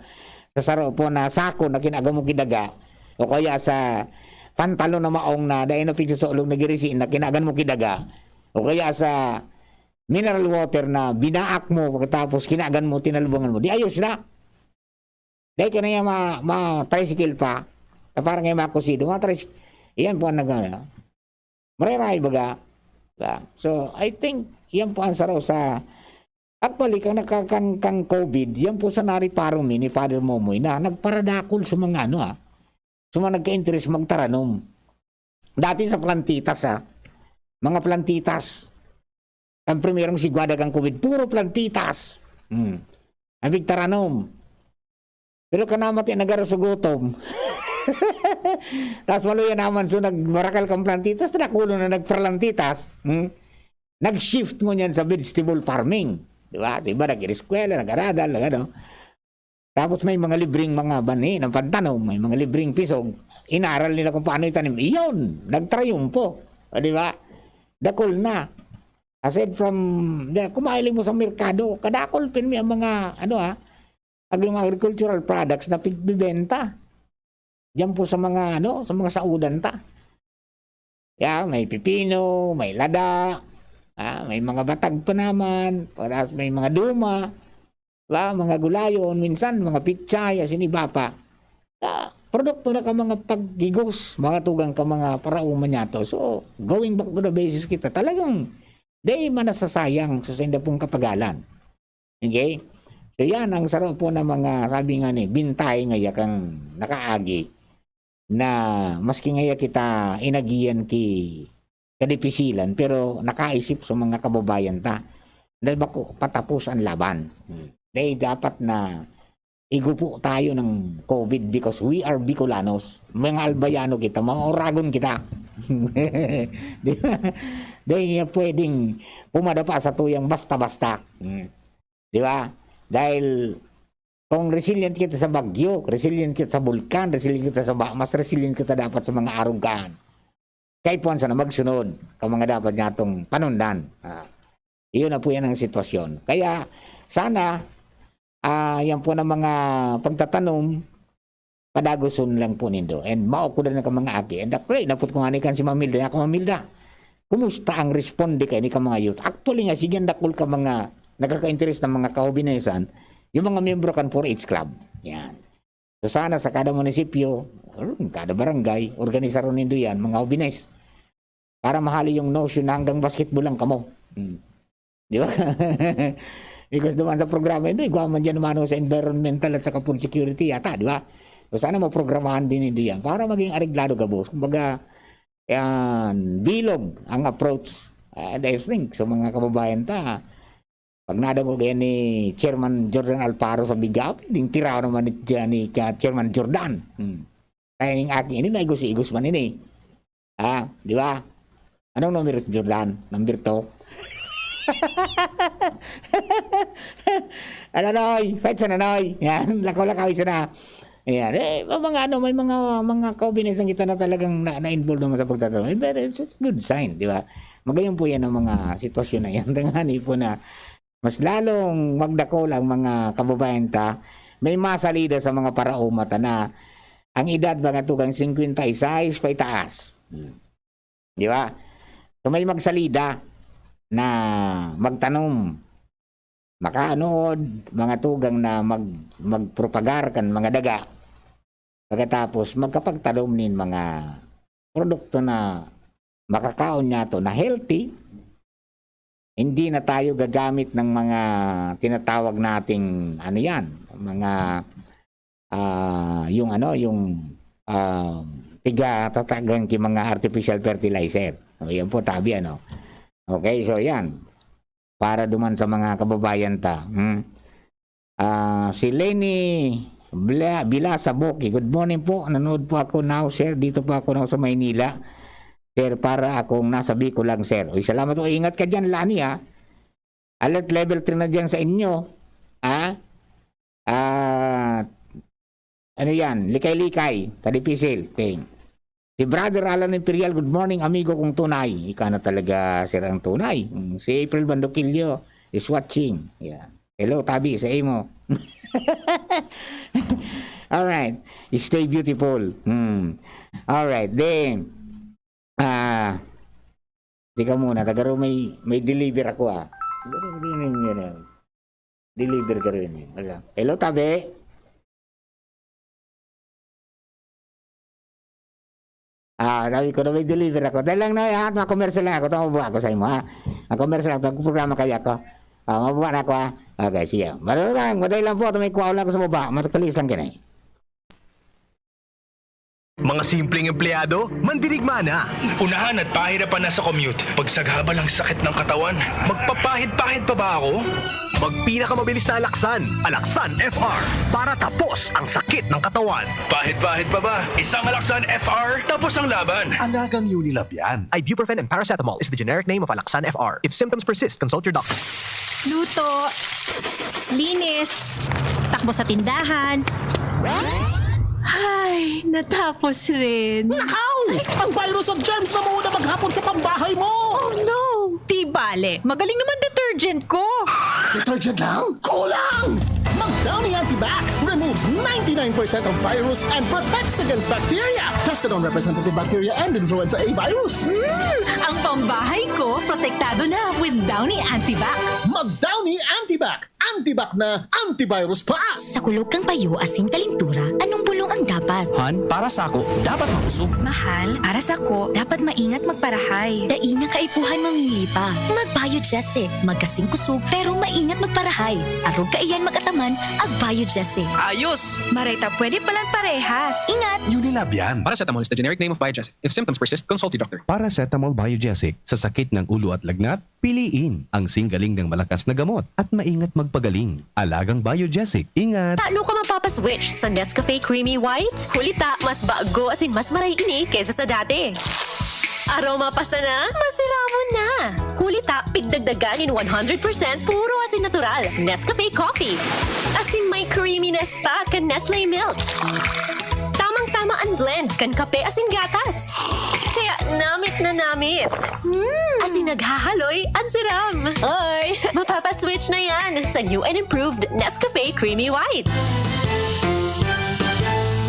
sa saro po na sako na kinaga mo kidaga, o kaya sa pantalon na maong na dahil na pigsusulong na girisi na kinagan mo kidaga, o kaya sa mineral water na binaak mo pagkatapos kinagan mo, tinalbongan mo, di ayos na. Dahil ka na yan ma, ma tricycle pa, na parang yung makusido, ma tricycle, yan po ang nag, ano, mareray baga. Diba? So, I think, yan po ang saro sa, actually, kang, naka- kang, kang COVID, yan po sa nariparo mi ni Father Momoy na nagparadakol sa mga ano ah, sa mga nagka-interest magtaranom. Dati sa plantitas ah, mga plantitas, ang primerong sigwada kang COVID, puro plantitas. Hmm. Ang pigtaranom. Pero kanamati nagara sa gutom. Tapos maluya naman, so nagbarakal kang plantitas, tinakulo na nagparlantitas. Hmm? Nag-shift ngunyan sa vegetable farming. Di ba? Di ba? Nag-iriskwela, nag-aradal, nag ano. Tapos may mga libreng mga bani ng pantanom, may mga libreng pisog. Inaral nila kung paano itanim. Iyon, nagtrayumpo. O, di ba? Dakol na. Aside from, di, kumain mo sa merkado, kadakol pin may mga, ano ah, agri-, mga agricultural products na pigbibenta. Diyan po sa mga, ano, sa mga saudan ta. Ya, may pipino, may lada, ah, may mga batag pa naman, parehas may mga duma, ba, mga gulayon, minsan mga pichay, asin iba pa. Ah, produkto na ka mga paghigos, mga tugang ka mga parauman niya to. So, going back to the basics kita, talagang di manasasayang sa senda pong kapagalan. Okay? So yan ang saro po na mga, sabi nga ni, bintay nga yakang nakaagi na maski nga ya kita inagihan ki kadipisilan, pero nakaisip sa mga kababayan ta. Dahil bako patapos ang laban. Dahil dapat na igupo tayo ng COVID because we are Bicolanos. Mga Albayano kita, mga Oragon kita. Di ba? Dahil nga pwedeng pumadapa sa tuyang basta-basta. Hmm. Di ba? Dahil kung resilient kita sa bagyo, resilient kita sa bulkan, resilient kita sa ba, mas resilient kita dapat sa mga arog kaan. Kaipuhan sana magsunod ka mga dapat niya itong panundan. Ah, iyon na po yan ang sitwasyon. Kaya sana, ah, yan po na mga pagtatanom, padaguson lang po nindo. And maukudan na ka mga aki. And actually, napot ko nga ni kan si Mamilda, ako Mamilda. Kumusta ang responde kay ni ka mga youth? Actually nga, sige, ang dakul ka mga nakaka-interest ng mga kahubinesan, yung mga miyembro kan four H Club. Yan. So sana sa kada munisipyo, or kada barangay, organisaron nindo yan, mga hubines. Para mahali yung notion na hanggang basketball lang kamo. Hmm. Di ba? Because duman sa programa, hindi, igwa man dyan umano sa environmental at saka food security yata, di ba? So sana maprogramahan din nindo yan para maging areglado gabos. Kumbaga, yan, bilog ang approach. And I think, sa mga kababayan ta, pag nadangog yan ni Chairman Jordan Alparo sa Bigaw, pwedeng tiraw naman ni, ni ka Chairman Jordan. Hmm. Kaya yung aking ini, naigos-igos man ini. Ah, di ba? Anong numero si Jordan? Number two. Ala, Noy! Fight sana, Noy! Yan, lakaw-lakaw sana. Ayan. Eh, mga ano, may mga, mga kaubinaysan kita na talagang na, na-involve naman sa pagtatrabaho. Eh, pero it's, it's a good sign, di ba? Magayon po yan ang mga sitwasyon na yan. Tangani po na mas lalong magdakol ang mga kababayan ta. May masalida sa mga paraoma ta na ang edad mga tugang singkwenta y sais paitaas. Hmm. Di ba? So may magsalida na magtanom, makaanood, mga tugang na mag, magpropagar kan mga daga. Pagkatapos, magkapagtanom nin mga produkto na makakaon niya to na healthy. Hindi na tayo gagamit ng mga tinatawag nating, ano yan, mga ah, yung ano, yung, ah, tiga tatagan ki mga artificial fertilizer. O, yan po, tabi, ano. Okay, so yan. Para duman sa mga kababayan ta. Hmm. Ah, si Lenny Bla-, Bilasa Boki, "Good morning po. Nanood po ako now, sir. Dito po ako now sa Maynila. Sir, para akong nasa Bicol lang, sir." Uy, salamat po. Ingat ka dyan, Lani, ha. Alert level three na dyan sa inyo. Ha? Ah, ano yan? Likay-likay. Kadipisil. Okay. Si Brother Alan Imperial, "Good morning, amigo kong tunay." Ika na talaga, sir, ang tunay. Mm, si April Bandoquillo is watching. Yeah. Hello, tabi, sa imo. Alright. Stay beautiful. Hmm. Alright. Then, ah, di ka muna. Tagaro may, may deliver ako, ah. Deliver ka rin, eh. Wala. Hello, tabi. Ah, sabi ko na may deliver ako. Dahil lang na yan, makomersyal lang ako. Ito, mabuha ako sa imo, ha? Makomersyal ako. Magprograma kaya ako. Ah, mabuha na ako, ha? Okay, sige. Madali lang, madali lang po. Ito, may kuha lang ako sa baba. Matalis lang ka na, eh. Mga simpleng empleyado, mandirigma na. Unahan at pahirapan na sa commute. Pagsagabal ang sakit ng katawan. Magpapahid-pahid pa ba ako? Magpinakamabilis na Alaksan, Alaksan F R, para tapos ang sakit ng katawan. Pahid-pahid pa ba? Isang Alaksan F R, tapos ang laban. Alagang Unilab yan. Ibuprofen and paracetamol is the generic name of Alaksan F R. If symptoms persist, consult your doctor. Luto, linis, takbo sa tindahan. Ay, natapos rin. Nakaw! Ang virus at germs na muna maghapon sa pambahay mo! Oh no! Di bale, magaling naman detergent ko. Detergent lang? Kulang! Magdowny Antibac removes ninety-nine percent of virus and protects against bacteria. Tested on representative bacteria and influenza A virus. Hmm, ang pambahay ko, protektado na with Downy Antibac. Mag-Downy Antibac! Antibac na, antivirus pa! Sa kulog kan payo asin kalintura, anong bulong ang dapat? Han, para sako, dapat makusog. Mahal, para sako, dapat maingat magparahay. Dai na kaipuhan mamili pa. Mag-Biogesic. Magkasing kusog, pero maingat magparahay. Arog kaiyan mag-ataman, ag-Biogesic. Ayos! Maray ta pwede palan parehas. Ingat! Unilab yan. Paracetamol is the generic name of Biogesic. If symptoms persist, consult your doctor. Paracetamol Biogesic sa sakit ng ulo at lagnat, piliin ang singgaling ng malakas na gamot at maingat magpagaling. Alagang Biogesic. Ingat! Tano ka mapapaswitch sa Nescafe Creamy White? Huli ta, mas bago asin mas maray ini kaysa sa dati. Aroma pa sana, masiramon na! Huli ta, pigdagdagan nin one hundred percent puro asin natural, Nescafe Coffee. Asin may creaminess pa kan Nestle Milk. Tamang-tama an blend kan kape asin gatas. Kaya namit na namit. Mm. Asin naghahaloy an siram. Oy! Mapapaswitch na yan sa new and improved Nescafe Creamy White.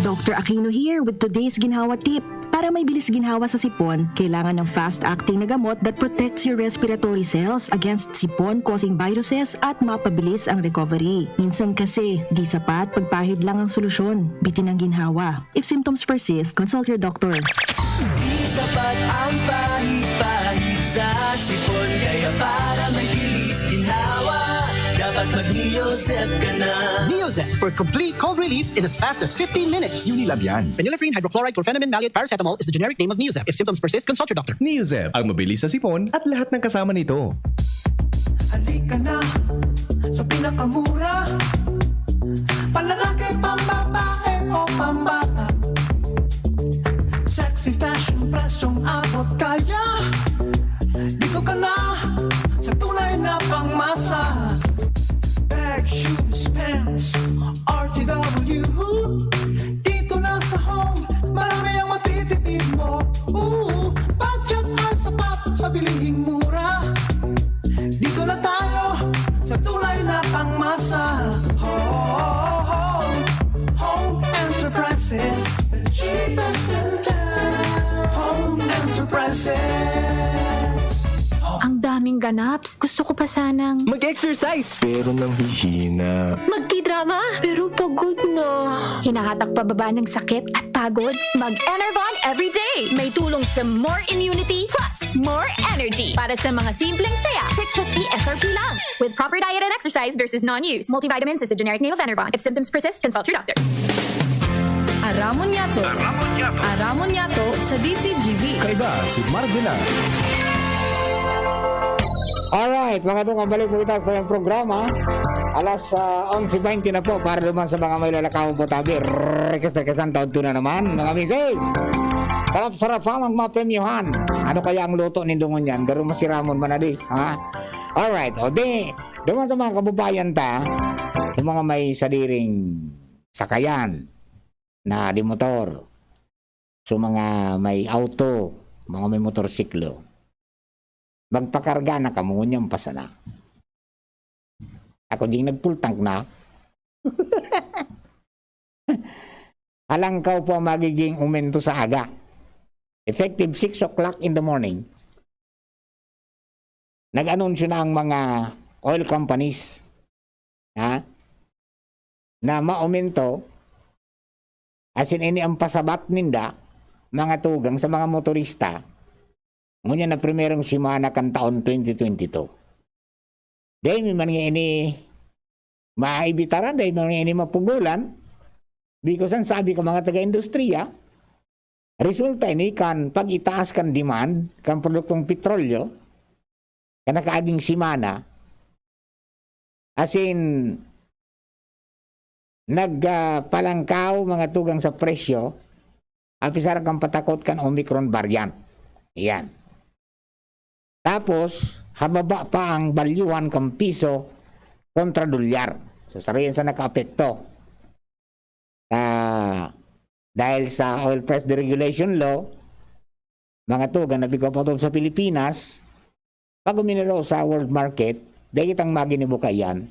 Doctor Aquino here with today's ginhawa tip. Para may bilis ginhawa sa sipon, kailangan ng fast-acting na gamot that protects your respiratory cells against sipon-causing viruses at mapabilis ang recovery. Minsan kasi, di sapat pagpahid lang ang solusyon. Bitin ang ginhawa. If symptoms persist, consult your doctor. Di sapat ang pahid-pahid sa sipon, kaya para may bilis ginhawa, dapat mag-Neozep ka na. Neozep for complete cold relief in as fast as fifteen minutes. Unilab yan. Phenylephrine, hydrochloride, chlorphenamine, maleate, paracetamol is the generic name of Neozep. If symptoms persist, consult your doctor. Neozep, ang mabilis sa sipon at lahat ng kasama nito. Halika na sa pinakamura. Panlalaki, pambabae o pambata. Sexy fashion, presyong abot kaya. Dito ka na sa tunay na pangmasa. Bag, shoes, pants, R T W. Dito na sa Home, marami ang matitipid mo. Ooh, budget ay sapat sa bilihing mura. Dito na tayo sa tunay na pangmasa. Home, Home Enterprises, the cheapest in town. Home Enterprises. Ang daming ganaps. Gusto ko pa sanang mag-exercise. Pero nanghihina. Magtidrama. Pero pagod na. Hinahatak pababa ng sakit at pagod. Mag-Enervon everyday. May tulong sa more immunity plus more energy. Para sa mga simpleng saya, six fifty S R P lang. With proper diet and exercise versus non-use. Multivitamins is the generic name of Enervon. If symptoms persist, consult your doctor. Aramon Yato. Aramon Yato. Aramon Yato sa D C G B. Kaiba si Marvela. Alright, mga tong, balik po kita sa inyong programa. Alas ah, onse baynte na po para naman sa mga may lalakaw po tabi. Request, request ang taon tuna naman, mga misis. Sarap-sarap pa ang mapremyohan. Ano kaya ang luto ni Dungon yan? Garo masiramon man adi, ha? Alright, o di, duman sa mga kababayan ta, yung mga may sadiring sakayan na di motor, so mga may auto, mga may motorsiklo, magpakarga na kamo, ngunyan pa sana. Ako ding nagpultang na. Halangkaw po ang magiging umento sa aga. Effective six o'clock in the morning, nag-anunsyo na ang mga oil companies, ha? Na maumento, asin ini ang pasabat ninda, mga tugang, sa mga motorista, ngunyan na primerong semana kan taon twenty twenty-two. Dai mi man nga ini maibitaran, dai mi man nga ini mapugolan, because ang sabi ka mga taga-industriya, resulta ini kan pag-itaas kan demand kan produktong petrolyo, kan nakaaging semana, asin nagpalangkaw mga tugang sa presyo, apisar kan patakot kan Omicron variant. Iyan. Tapos, hababa pa ang balyuhan kan piso kontra dolyar. So, saro yan sa nakaapekto. Ah, dahil sa oil price deregulation law, mga tugang na pigpapatod sa Pilipinas, pag uminiro sa world market, dai kitang maginibo kaiyan.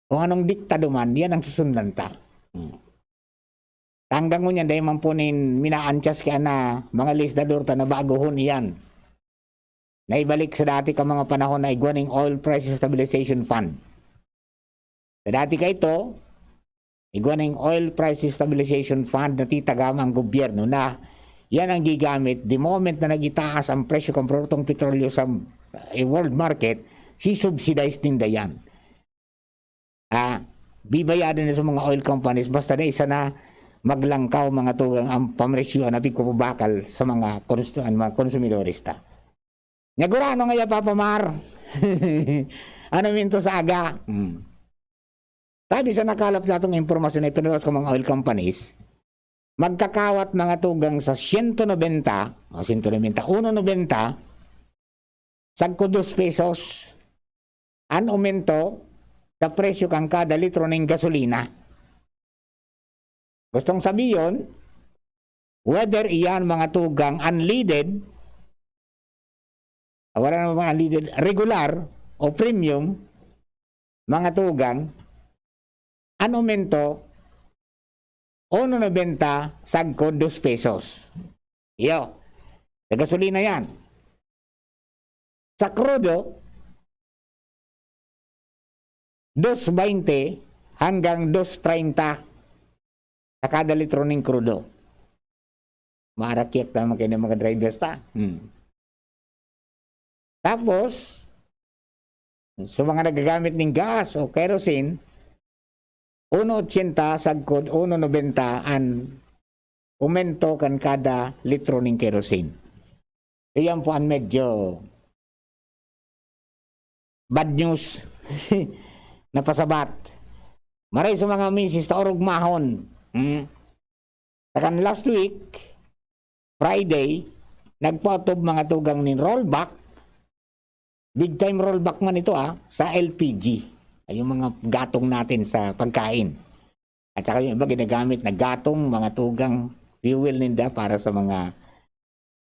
Kung anong diktado man, yan ang susundan ta. Hmm. Hanggang ngunyan, dai man po nin minaantyas kaya na mga legislador ta na baguhon iyan. Naibalik sa dati ka mga panahon na igwa ning Oil Price Stabilization Fund. Sa dati ka ito, igwa ning Oil Price Stabilization Fund na titagama ang gobyerno na yan ang gigamit the moment na nagitaas ang presyo kan produktong petrolyo sa eh, world market, si-subsidize ninda yan. Ah, bibayadin na sa mga oil companies, basta na isa na maglangkaw, mga tugang, ang pamresyo na pigpapabakal sa mga konsu-, ang mga konsumidores ta. Nagurano nga ya, Papa Mar? Ano minto sa aga? Hmm. Sabi sa nakalap natong impormasyon na ipinaluwas ka mga oil companies, magkakawat mga tugang sa siyento nobenta, o siyento nobenta, uno nobenta, sagko dos pesos an umento sa presyo kan kada litro ning gasolina. Gustong sabihon, whether iyan mga tugang unleaded, ah, wala naman mga unleaded, regular o premium, mga tugang, an umento, uno nobenta sagko, dos pesos. Iyo, sa gasolina yan. Sa krudo, dos baynte hanggang dos treinta sa kada litro ning krudo. Maarakiak na naman kayo ng mga drivers ta. Hmm. Tapos, sa mga nagagamit ning gas o kerosene, uno ochenta sagkod uno nobenta an umento kan kada litro ning kerosene. Iyan po ang medyo bad news na pasabat. Maray sa mga misis ta orog mahon. Hmm? Takan last week, Friday, nagpaotob mga tugang nin rollback. Big time rollback man ito, ah, sa L P G. Ay, yung mga gatong natin sa pagkain. At saka yung iba ginagamit na gatong, mga tugang fuel ninda para sa mga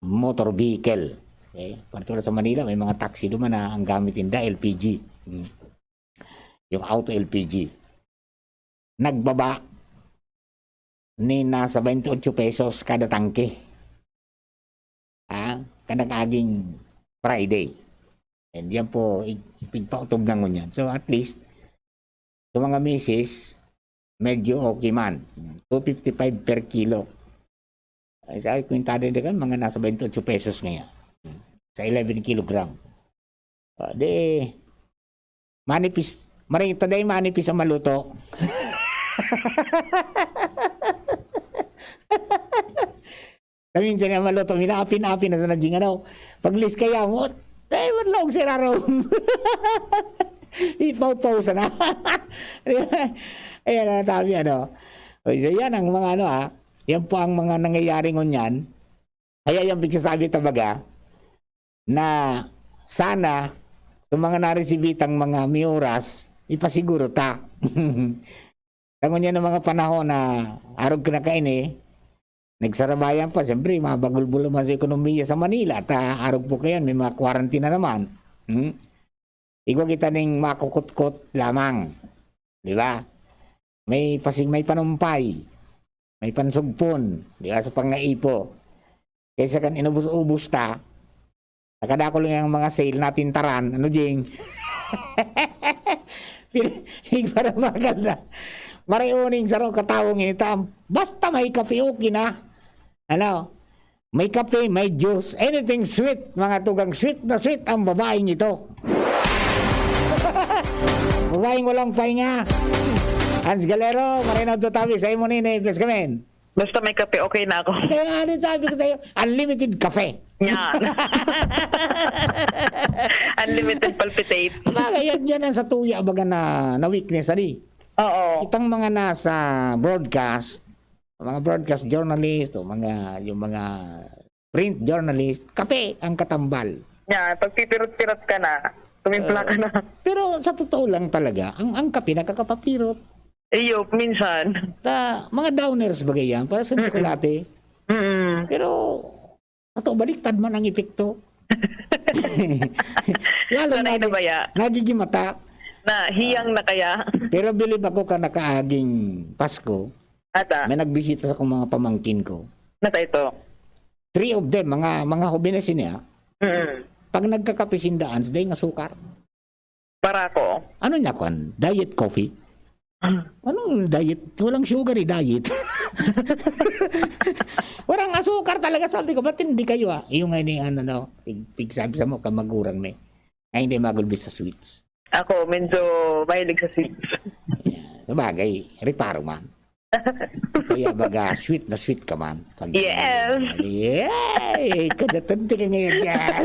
motor vehicle. Okay? Particular sa Manila, may mga taxi duman na ang gamit ninda, L P G. Hmm. Yung auto L P G. Nagbaba ni nasa twenty-eight pesos kada tangke. Ah, kada kaaging Friday. And yan po, ig-, ipigpautob na ngunyan. So, at least, sa mga misis, medyo okay man. Two fifty-five per kilo. Ay, sa akin, kwintada na kan, mga nasa twenty-eight pesos ngayon. Sa eleven kilogram. Ah, di, manipis, maray ta dai manipis ang maluto. Kami minsan nga maluto, minaapin-apin na sa najing ano. Pag-list kaya mo, eh, wala akong sirarom. Ipaw-paw sana. Ayan ang tabi, ano. O, so, yan ang mga ano, ah. Yan po ang mga nangyayari ngunyan. Kaya yung pagsasabi talaga na sana sa mga naresibi tang mga miuras, ipasiguro ta. Sa ngunyan ng mga panahon na arog na kaini, nagsarabayan pa, siyempre, mabagulbol naman sa ekonomiya sa Manila at, ah, arog po kayan, may mga kwarantina naman. Hmm? Igwa kita ning makukutkot lamang. Di ba? May pasig-, may panumpay, may pansugpon, di ba? Sa pangaipo. Kaysa kan inubos-ubos ta, nakadakol nga ang mga sale natin taran, ano, Jing? Pin-, para magal na. Marioning sarong katawong initam. Basta may kape, okay na. Ano? May kape, may juice, anything sweet, mga tugang sweet na sweet ang babaeng ito. Babaeng walang pahinga. Hans Galero, Marino Tutabi, sa imo ni, na plus kamen. Basta may kape, okay na ako. Kaya nga din sabi ko sa'yo, unlimited kape. Yan. Unlimited palpitate. Bagay, yan, yan ang sa tuya, baga na, na weakness, ali. Oo. Itang mga nasa broadcast, mga broadcast journalist, o mga, yung mga print journalist, kape ang katambal. Yan, pagpipirot-pirot ka na, tumimpla ka na. Pero sa totoo lang talaga, ang, ang kape nakakapapirot. Iyo, minsan. Ta, mga downers bagay yan, para sa tsokolate. Mm-mm. Pero, ato, baliktad man ang epekto. Lalo Sanay na na nagi-, baya? Nagigimata. Na, hiyang na kaya? Pero bilib ako ka nakaaging Pasko, Ata? May nagbisita sa akong mga pamangkin ko. Nata ito? Three of them, mga, mga hobenes niya. Mm. Pag nagkakape sindaan, dahil nga sukar. Para ko. Ano niya, kwan? Diet coffee? Ah. Anong diet? Walang sugar eh, diet. Walang asukar talaga, sabi ko, "Ba't hindi kayo, ah?" Yung nga ni, ano, no, pig-, pigsabi sa mo, kamagurang na eh. Ay, hindi magulbi sa sweets. Ako, medyo mahilig sa sweets. Ayan. Sabagay, reparo man. Kaya baga, sweet na sweet ka man. Pag Yes. Yay! Kadatan ka ngayon dyan.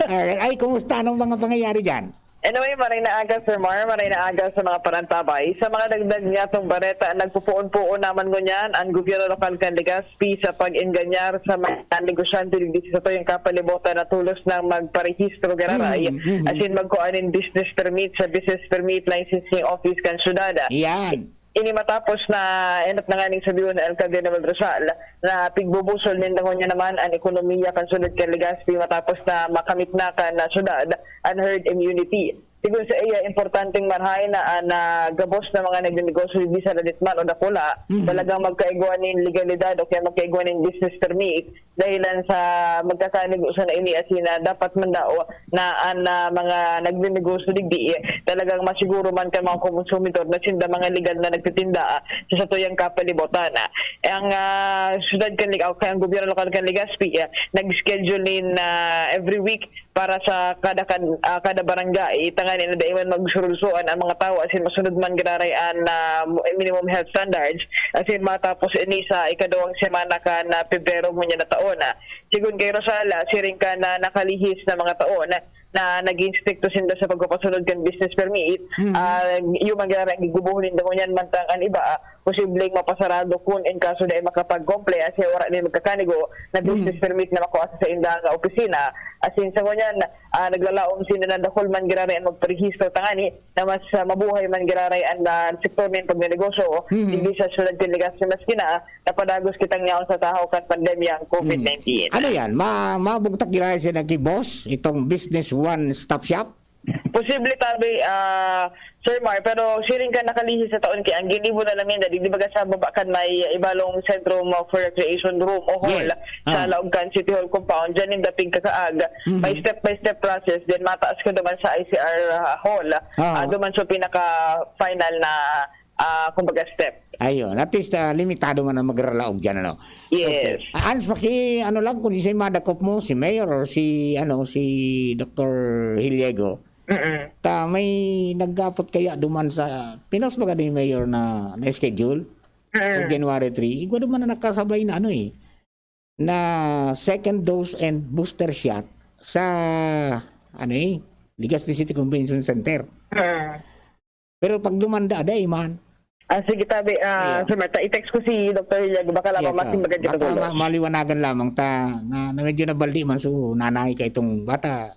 Alright. Ay, kumusta? Anong mga pangyayari dyan? Anyway, maray na aga, Sir Mar, maray na aga sa mga parantabay. Sa mga dagdag niyatong bareta, nagpupuon-puon naman ngunyan ang gobyerno lokal kan Legazpi sa pag-enganyar sa mga negosyante digdi sa satuyang kapalibutan na tulos nang magparehistro giraray. Mhm, mhm. Asin magkua nin business permit sa business permit licensing office kan syudad. Yan. Ini matapos na enot na nganing sabihon ni Alcalde Noel Rosal na pigbubusol ninda ngunyan naman an ekonomiya kan syudad kan Legazpi matapos na makamit na kan syudad an herd immunity. Sigon saiya, importanteng marahay na an, ah, gabos na mga nagnenegosyo digdi sa ladit man o dakula, Mhm. talagang magkaigwa nin legalidad o kaya magkaigwa nin business permit dahilan sa magkakanigo sana ini asin, ah, dapat man daw na an, ah, mga nagnenegosyo digdi, eh, talagang masiguro man kan mga konsumidor na sinda mga legal na nagtitinda, ah, sa satuyang kapalibutan, ah. Ang, ah, syudad kan Leg-, o kaya ang gobyerno lokal kan Legazpi, ah, nag-schedule nin, ah, every week para sa kada kan-, ah, kada barangay, tanganing na dai man magsurulsoan ang mga tawo asin masunod man giraray an, ah, minimum health standards, asin matapos ini sa ikaduwang semana kan, ah, Pebrero ngunyan na taon, ah. Sigon kay Rosal, ah, siring kan, ah, nakalihis na mga taon, ah, na naging strikto sinda sa pagpapasunod kan business permit, Mhm. ah, iyo man giraray an gigubohon ninda ngunyan, mantang an iba, ah, posibleng mapasarado kun in kaso dai makapag-comply asin wara nin magkakanigo na business Mm. permit na makua sa saindang opisina. Asin sa ngunyan, ah, naglalaom sinda na dakul man giraray an magparehistro tangani na mas, ah, mabuhay man giraray an, ah, sektor nin pagnenegosyo Mm. digdi sa syudad kan Legazpi, maski na napadagos kitang yaon sa tahaw kan pandemyang COVID nineteen. Mm. Ano yan? Ma-, mabugtak giraray siya nagki-boss, itong business one-stop shop? Posible tabi, ah, Sir Mar, pero siring kan nakalihis sa taon kay ang ginibo na lang ninda, di, di baga sa baba kan may ibalong Centrum for Recreation Room o hall Yes. sa Ah. laog kan City Hall compound, dyan ninda pigkakaag. Mhm. May step-by-step process, then mataas ka duman sa I C R, ah, hall. Ah. Ah, duman sa pinaka-final na, ah, kumbaga, step. Ayun, at least, ah, limitado man ang magralaog dyan, ano? Yes. Okay. Ah, Hans, paki-, ano lang, kung siya madakop mo, si Mayor or si, ano, si Doktor Hiliego, Mm-mm. ta, may nagkapot kaya duman sa, pinos baga ni Mayor na, na schedule? Mm. For January three, igwa duman na nakasabay na ano eh. na second dose and booster shot sa, ano eh, Legazpi City Convention Center. Ah. Pero pag dumanda, dai man. Ah, sige, tabi, ah, Yeah. Sir Marta, i-text ko si Doktor Hilyago, baka lamang Yes, mas ah. maganda Baka tulos. ma- maliwanagan lamang ta na, na medyo nabaldi man, so nanay ka itong bata,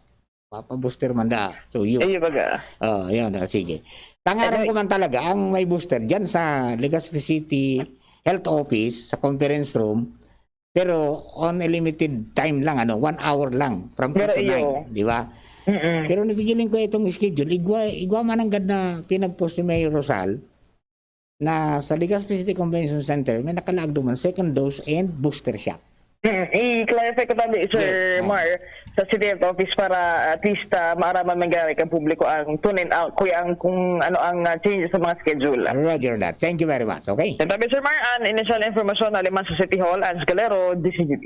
papabooster man da. So yun. Ayun, baga. Oh, yun, ah, sige. Tangaran Ano- ko man talaga ang may booster diyan sa Legazpi City Health Office, sa conference room, pero on a limited time lang, ano, one hour lang, from Pero eight to iyo. nine, di ba? Mm-mm. Pero napigiling ko itong schedule. Igwa, igwa man ang gad na pinag-post ni Mayor Rosal na sa Legazpi City Convention Center, may nakalaag duman second dose and booster shot. Mm, i-clarify ko tabi, Sir Yes, ah. Mar, sa City Health Office para at least ah, maaraman man gari kang publiko ang tune in out, kuya, ang kung ano ang ah, changes sa mga schedule. Roger that. Thank you very much. Okay? Yan tabi, Sir Mar, ang initial information na liman sa City Hall, Ange Galero, D C G B.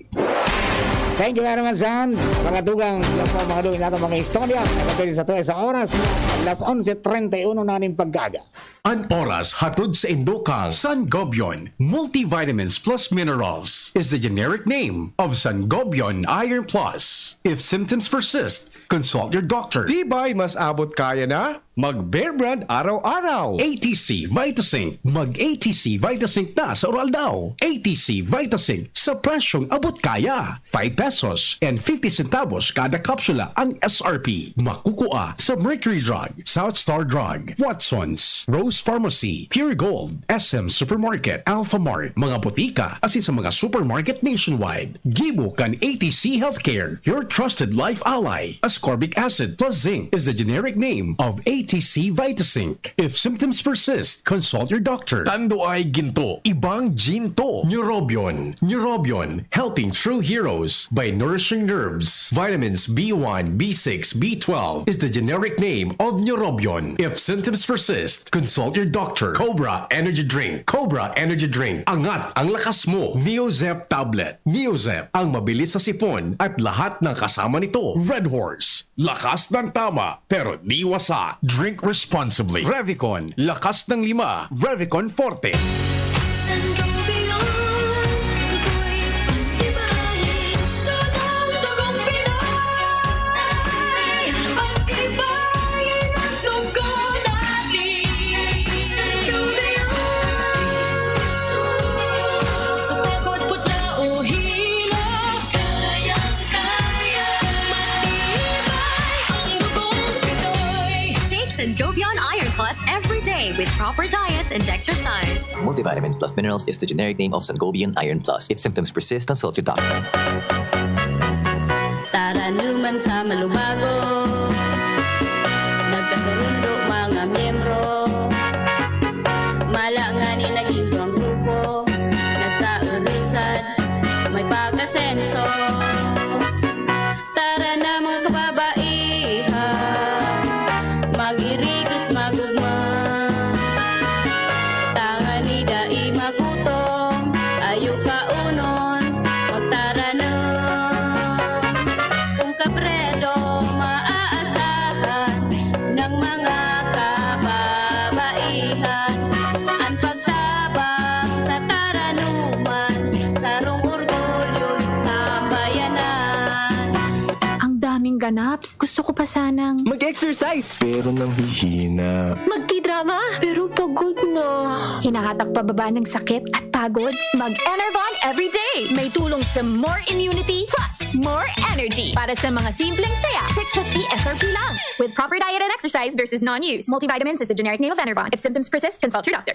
Thank you very much, Hans. Mga dugang, yan po, mga dugang natin, mga istorya. Nagkatili sa tuwa sa oras, alas onse treinta y uno na ning pagkaaga. An oras hatod sa Indokang Sangobion Multivitamins Plus Minerals is the generic name of Sangobion Iron Plus. If symptoms persist, consult your doctor. Tibay, mas abot kaya na mag Bear Brand araw-araw. A T C Vitasync. Mag A T C Vitasync na sa oral daw. A T C Vitasync sa presyong abot kaya. Five pesos and fifty centavos kada kapsula ang S R P. Makukua sa Mercury Drug, South Star Drug, Watson's, Rose Pharmacy, Pure Gold, S M Supermarket, Alpha Mart, mga botika, asin sa mga supermarket nationwide. Gibo kan A T C Healthcare, your trusted life ally. Ascorbic acid plus zinc is the generic name of A T C Vitasync. If symptoms persist, consult your doctor. Tando ay ginto, ibang ginto. Neurobion. Neurobion, helping true heroes by nourishing nerves. Vitamins B one, B six, B twelve is the generic name of Neurobion. If symptoms persist, consult your doctor. Cobra Energy Drink. Cobra Energy Drink. Angat ang lakas mo. Neozep Tablet. Neozep, ang mabilis sa sipon at lahat ng kasama nito. Red Horse. Lakas ng tama, pero di wasa. Drink responsibly. Revicon, lakas ng lima. Revicon Forte. Sangobion, ako'y pagtibayin. Sa mga dugong Pinoy, pagtibayin ang dugo natin. Sangobion, sa pagod, putla o hilo, kayang-kaya. Kung matibay ang dugong Pinoy. Take Sangobion Iron Plus every day with proper diet and exercise. Multivitamins plus minerals is the generic name of Sangobion Iron Plus. If symptoms persist, consult your doctor. Taranuman sa malubago, nagkasurundo mga miyembro. Mala ngani naging duwang grupo, nagkaurisan, may pag-asenso. Tara na, mga kababaihan, mag-irigos, magugma. Tangani dai magutom, ayo kaunon, magtaranom. Kung kapredo maaasahan ng mga kababaihan, ang pagtabang sa taranuman, sarong orgulyo ng sambayanan. Ang daming ganaps. Gusto ko pa sanang Mag-exercise. Pero nanghihina. Magtidrama, pero pagod na. Hinahatak pababa ng sakit at pagod. Mag-Enervon everyday. May tulong sa more immunity plus more energy. Para sa mga simpleng saya, six fifty S R P lang. With proper diet and exercise versus non-use. Multivitamins is the generic name of Enervon. If symptoms persist, consult your doctor.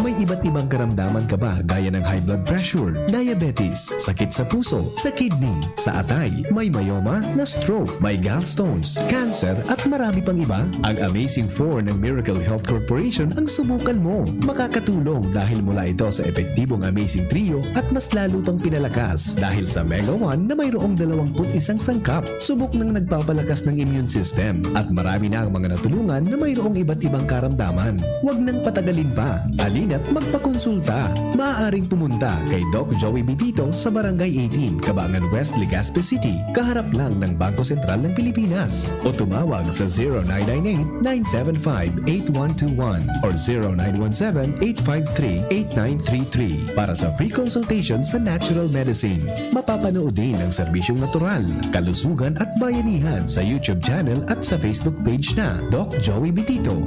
May iba't ibang karamdaman ka ba gaya ng high blood pressure, diabetes, sakit sa puso, sa kidney, sa atay, may myoma, na stroke, may gallstones, cancer, at marami pang iba? Ang Amazing four ng Miracle Health Corporation ang subukan mo. Makakatulong dahil mula ito sa epektibong Amazing Trio at mas lalo pang pinalakas dahil sa Mega one na mayroong dalawampu't isang sangkap. Subok nang nagpapalakas ng immune system at marami na ang mga natulungan na mayroong iba't ibang karamdaman. Huwag nang patagalin pa. Halina't Magpakonsulta. Maaaring pumunta kay Doc Joey Bitito sa Barangay eighteen, Cabangan West, Legazpi City, kaharap lang ng Bangko Sentral ng Pilipinas. O tumawag sa zero nine nine eight, nine seven five, eight one two one or zero nine one seven, eight five three, eight nine three three para sa free consultation sa natural medicine. Mapapanood din ang serbisyong natural, kalusugan at bayanihan sa YouTube channel at sa Facebook page na Doc Joey Bitito.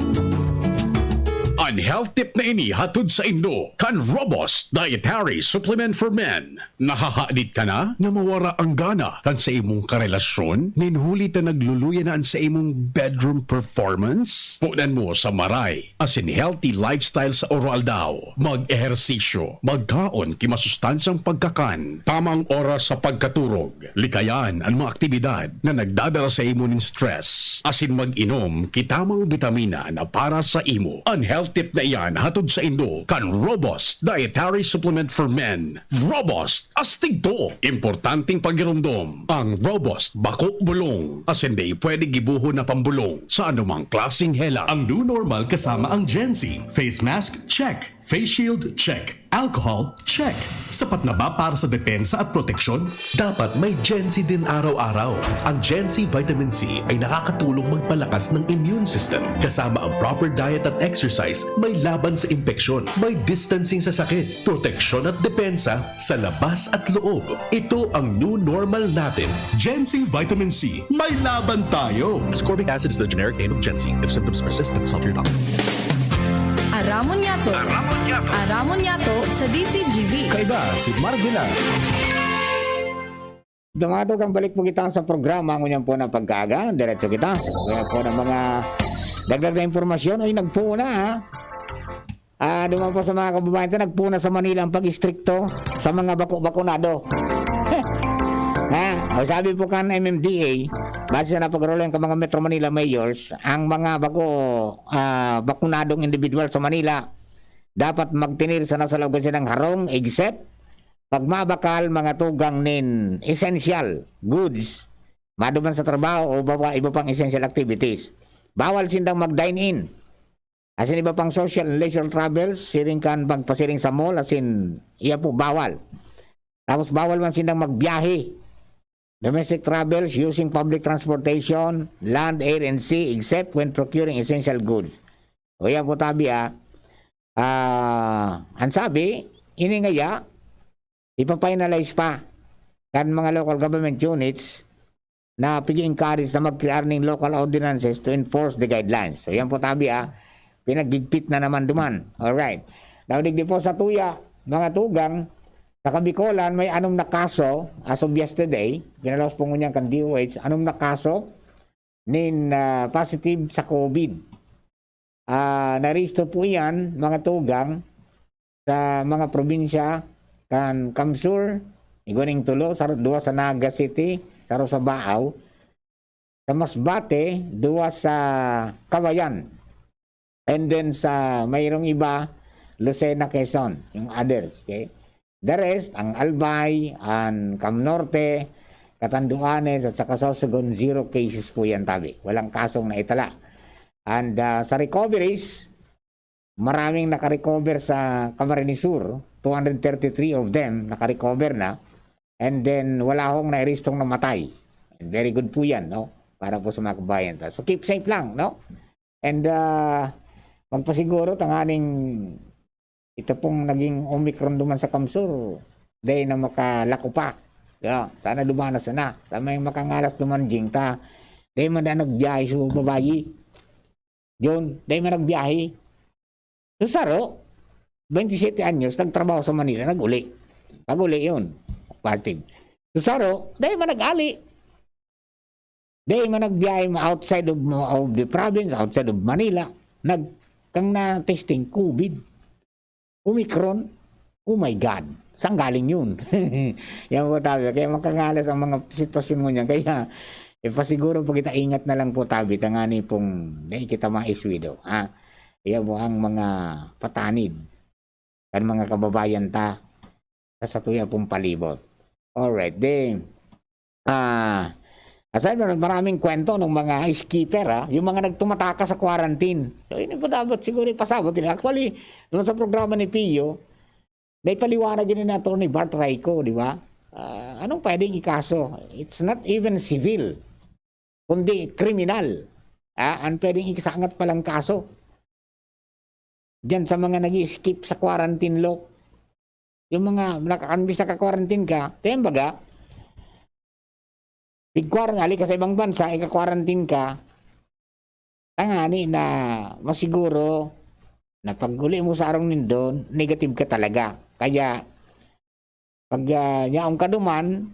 Ang health tip na ini hatod saindo kan Robust Dietary Supplement for Men. Nahahadit ka na na mawara ang gana kan sa imong karelasyon? Nin huli ta nagluluya na an sa imong bedroom performance? Punan mo sa maray asin healthy lifestyle sa oro-aldaw. Mag-ehersisyo, magkaon ki masustansyang pagkakan, tamang oras sa pagkaturog, likayan an mga aktibidad na nagdadara sa imo nin stress, asin mag-inom ki tamang bitamina na para sa imo. An health tip na iyan hatod saindo kan Robust Dietary Supplement for Men. Robust, astig to! Importanteng pagiromdom, ang Robust bako bulong, asin dai pwede gibohon na pambulong sa anumang klaseng helang. Ang new normal kasama ang Gen Z. Face mask, check. Face shield, check. Alcohol, check. Sapat na ba para sa depensa at proteksyon? Dapat may Gen Z din araw-araw. Ang Gen Z Vitamin C ay nakakatulong magpalakas ng immune system. Kasama ang proper diet at exercise, may laban sa impeksyon, may distancing sa sakit, proteksyon at depensa sa labas at loob. Ito ang new normal natin. Gen Z Vitamin C, may laban tayo! Ascorbic acid is the generic name of Gen Z. If symptoms persist, consult your doctor. Aramon Yato. Aramon Yato. Aramon Yato sa D C G B. Kaiba si Marvila. Dumato kang balik po kita sa programa. Ngunyan po na pagkaaga, diretso kita. Kaya po ng mga dagdag na impormasyon, ay nagpuo na, ha? Ah, duman po sa mga kababayan ta, nagpuo na sa Manila ang pag-istrikto sa mga bako-bakunado. Ha? O sabi po kan M M D A, base sa napag-aralan kan mga Metro Manila mayors, ang mga bako, ah, bakunadong individual sa Manila dapat magtinir sana sa laog sinda nin harong, except pagmabakal mga tugang nin essential goods, maduman sa trabaho o iba pa, iba pang essential activities. Bawal sindang mag-dine-in. Asin iba pang social and leisure travels, siring kan pagpasiring sa mall, asin iya po bawal. Tapos bawal man sindang magbiyahe. Domestic travels using public transportation, land, air, and sea, except when procuring essential goods. O yan po tabi, ah. Ah, ang sabi, ini ngaya, ipa-finalize pa kan mga local government units na pig-encourage na mag-crear ning local ordinances to enforce the guidelines. So, yan po tabi, ah. Pinaghigpit na naman duman. Alright. Now, digdi po sa tuya, mga tugang, sa Kabikolan, may anom na kaso, as of yesterday, pinalabas po ngunyan kan D O H, anom na kaso nin, ah, positive sa COVID. Ah, narehistro po iyan, mga tugang, sa mga probinsya kan CamSur, igwa ning tulo, saro, duwa sa Naga City, saro sa Baao, sa Masbate, duwa sa Cauayan, and then sa mayroong iba, Lucena, Quezon, yung others, okay? The rest, ang Albay, ang Cam Norte, Catanduanes, at saka Sorsogon, zero cases po yan, tabi. Walang kasong naitala. And, ah, sa recoveries, maraming nakarecover sa Camarines Sur, two hundred thirty-three of them nakarecover na, and then wala hong nairehistrong namatay. And very good po yan, no? Para po sa mga kabayan ta. So, keep safe lang, no? And, ah, magpasiguro tanganing ito pong naging Omicron duman sa CamSur, dai na makalako pa. Ya, sana dumanas na. Sa may makangalas duman, Jing, ta. Dai man na nagbiyahe sa babayi. Yun, dai man nagbiyahe. So, saro, twenty-seven anyos, nagtrabaho sa Manila, nag-uli. Pag-uli yun, positive. So, saro, dai man nag-ali. Dai man nagbiyahe mo outside of, of the province, outside of Manila. Nag, kang na-testing, COVID. Omicron. Oh my God. Saan galing yun? Yan po tabi. Kaya makangalas ang mga sitwasyon mo niyan. Kaya, ipasiguro po kita, ingat na lang po tabi. Tangani pong, dai kita maiswido. Ha? Yan po ang mga patanid kan mga kababayan ta sa satuya pong palibot. Alright, then, ah, Aside from, maraming kwento ng mga skipper, ah, yung mga nagtumataka sa quarantine. So, ini po dapat siguro ipasabot nila. Actually, naman sa programa ni Pio, naipaliwanag yun ni Attorney Bart Raico, di ba? Ah, anong pwedeng ikaso? It's not even civil, kundi kriminal. Ah, ang pwedeng ikasangat palang kaso diyan sa mga nag-i-skip sa quarantine law. Yung mga naka-, imbis naka-quarantine ka, kaya baga, pig-quarantine, ali ka sa ibang bansa, ika-quarantine ka, tangani na masiguro na pag-uli mo sa arong nindo, negative ka talaga. Kaya, pag, ah, yaon ka duman,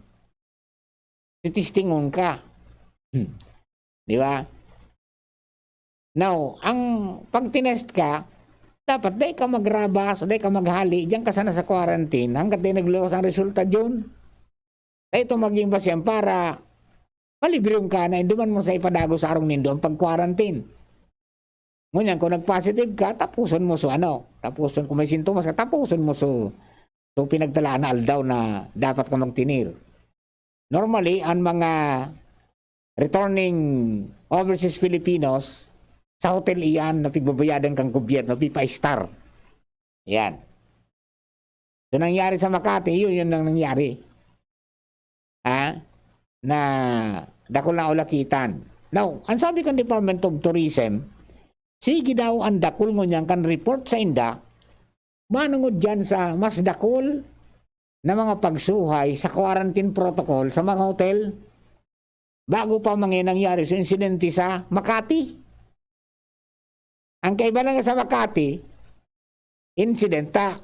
titistingon ka. Hmm. Di ba? Now, ang pag tinest ka, dapat dai ka magrabas, dai ka maghali, diyan ka sana sa quarantine, hanggat di nagluwas ang resulta diyon. Dai ito maging basihan para palibrehon ka na induman mo sa ipadago sa arong nindo ang pag-quarantine. Ngunyan, kung nag-positive ka, tapuson mo so ano, tapuson, kung may sintomas ka, tapuson mo so, so pinagtalaan na aldaw na dapat ka magtinir. Normally, ang mga returning overseas Filipinos, sa hotel iyan na pigbabayadan kang gobyerno, pipa-star. Yan. So, nangyari sa Makati, yun, yun ang nangyari. Ha? Na dakul na ulakitan. Now, ang sabi kan Department of Tourism, sige daw ang dakul ngunyan kan report sa inda, manungod dyan sa mas dakul na mga pagsuhay sa quarantine protocol sa mga hotel bago pa mga nangyari sa insidente sa Makati. Ang kaiba lang sa Makati, insidente,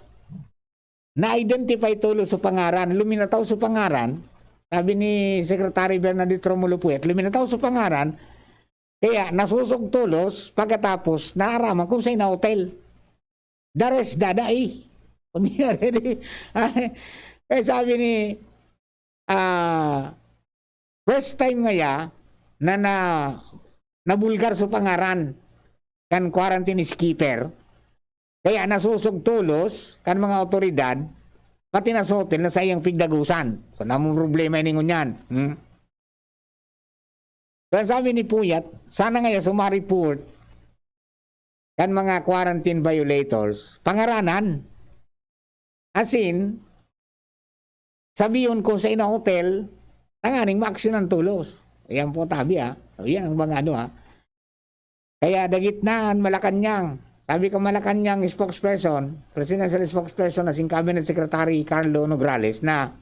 na-identify tolos sa pangaran, luminataw sa pangaran, sabi ni Secretary Bernadette Romulo Puyat, luminataw sa pangaran, kaya nasusog tolos, pagkatapos, naaraman kung sa ina hotel. The rest, dada eh. Kundi, kaya sabi ni, ah, first time ngaya na, na nabulgar sa pangaran kan quarantine skipper. Kaya nasusog tolos kan mga otoridad, pati na sa hotel na saiyang pigdagusan. So, namong problema ini ngunyan. Hmm? Pero sabi ni Puyat, sana ngaya sumareport kan mga quarantine violators, pangaranan. As in, sabihon kung sa ina hotel, tanganing maaksyonan tolos. Yan po, tabi, ah. So, yan ang mga ano, ah. Kaya Daguetnan, Malacañang. Sabi ka Malacañang spokesperson, presidential spokesperson na si Cabinet Secretary Carlo Nograles na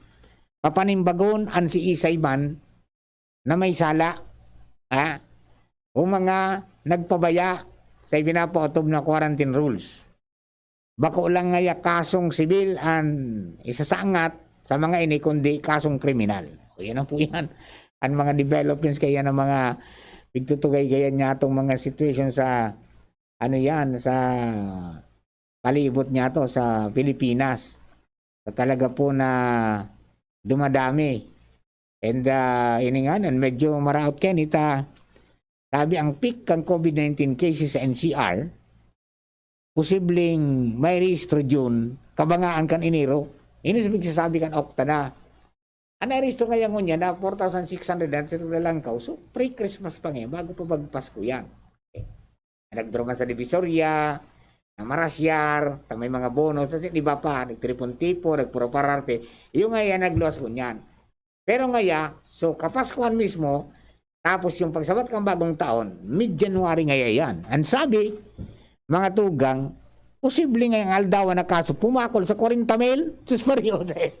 papanimbagon an siisay man na may sala, ha? O mga nagpabaya sa ipinapaotob na quarantine rules. Bako lang ngaya kasong sibil an isasangat sa mga ini, kundi kasong kriminal. O, yan ang po yan. Ang mga developments kaya ng mga pigtutugay-gayan niya itong mga situation sa, ano yan, sa palibot niya to, sa Pilipinas. Sa talaga po na dumadami. And, ah, ini nga, nan-, medyo maraot kayan, ita, sabi ang peak kan COVID nineteen cases sa N C R, posibleng may rehistro June, kabangaan kan Enero. Ini sa pigsasabi kan Octa na. Ang narehistro ngaya ngunyan na four thousand six hundred at sa Lancaw. So, pre-Christmas pa ngayon, bago pa mag-Pasko yan. Nagdruman sa Divisoria, na marasyar, ta may mga bonus, sa iba pa, nagtripon-tipo, nagpuro pararte. Yung ngaya, nagluwas ngunyan. Pero ngaya, so, Kapaskuhan mismo, tapos yung pagsabat kan bagong taon, mid-January ngaya yan. Ang sabi, mga tugang, posible ngayang aldawan na kaso pumakol sa kwarenta mil. Sus, Maria Jose.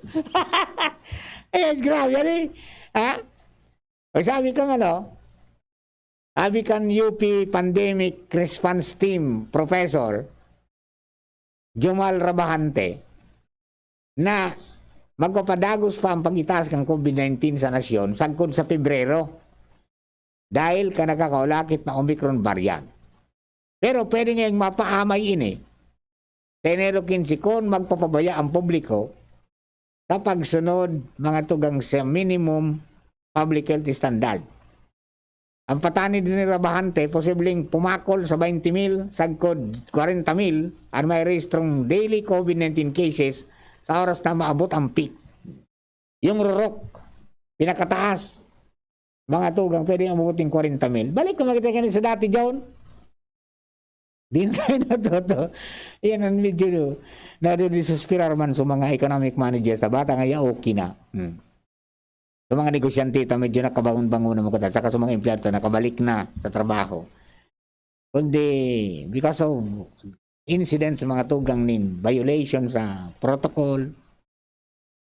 Eh, grabe yan eh. Ha? Ang sabi kang ano, sabi kan U P Pandemic Response Team Professor Jomal Rabajante, na magpapadagos pa ang pag-itaas kan COVID nineteen sa nasyon sagkod sa Pebrero dahil kan nakakaulakit na Omicron variant. Pero pwede ngayang mapaamay ini sa Enero quince kun magpapabaya ang publiko sa pagsunod, mga tugang, sa minimum public health standard. Ang patanid ni Rabajante, posibleng pumakol sa twenty mil sagkod kwarenta mil an may rehistrong daily COVID nineteen cases sa oras na maabot ang peak. Yung rurok, pinakataas. Mga tugang, pwede ang mabuting kwarenta mil. Balik ko, makita ka ni sa dati, John. Di na tayo natuto. Yan ang medyo nadidisuspirar man sa mga economic managers na bata nga, ya, okay na. Hmm. Sa mga negosyante, ta medyo nakabangon-bangon naman ko, saka sa mga empleyado, nakabalik na sa trabaho. Kundi because of incidents, mga tugang nin violation sa protocol,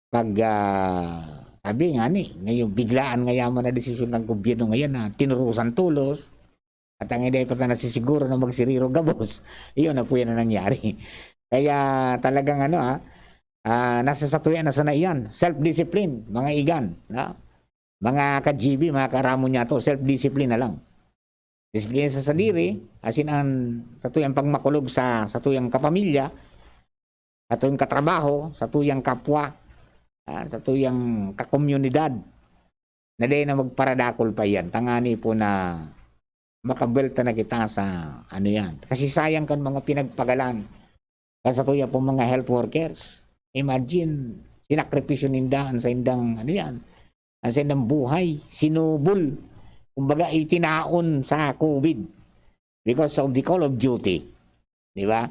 pag, ah, sabi nga ni, ngayon biglaan nga yaman na desisyon ng gobyerno ngayon na tinurusan tulos, at ang hindi pa ta nasisiguro na magsiriro gabos, iyon na po yan ang nangyari. Kaya talagang ano, ah, ah, nasa satuya na sana iyan, self-discipline, mga igan, no? Mga ka-G B, mga karamon niya to, self-discipline na lang. Disiplina sa sadiri, asin ang satuyang pagmakulog sa satuyang kapamilya, satuyang katrabaho, satuyang kapwa, ah, satuyang kakomunidad, na dai na magparadakol pa iyan. Tangani po na makabelta na kita sa ano yan. Kasi sayang kan mga pinagpagalan. Kan satuya pong mga health workers. Imagine, sinakripisyo ninda ang saindang, ano yan, ang saindang buhay, sinubol. Kumbaga, itinaon sa COVID because of the call of duty. Di ba?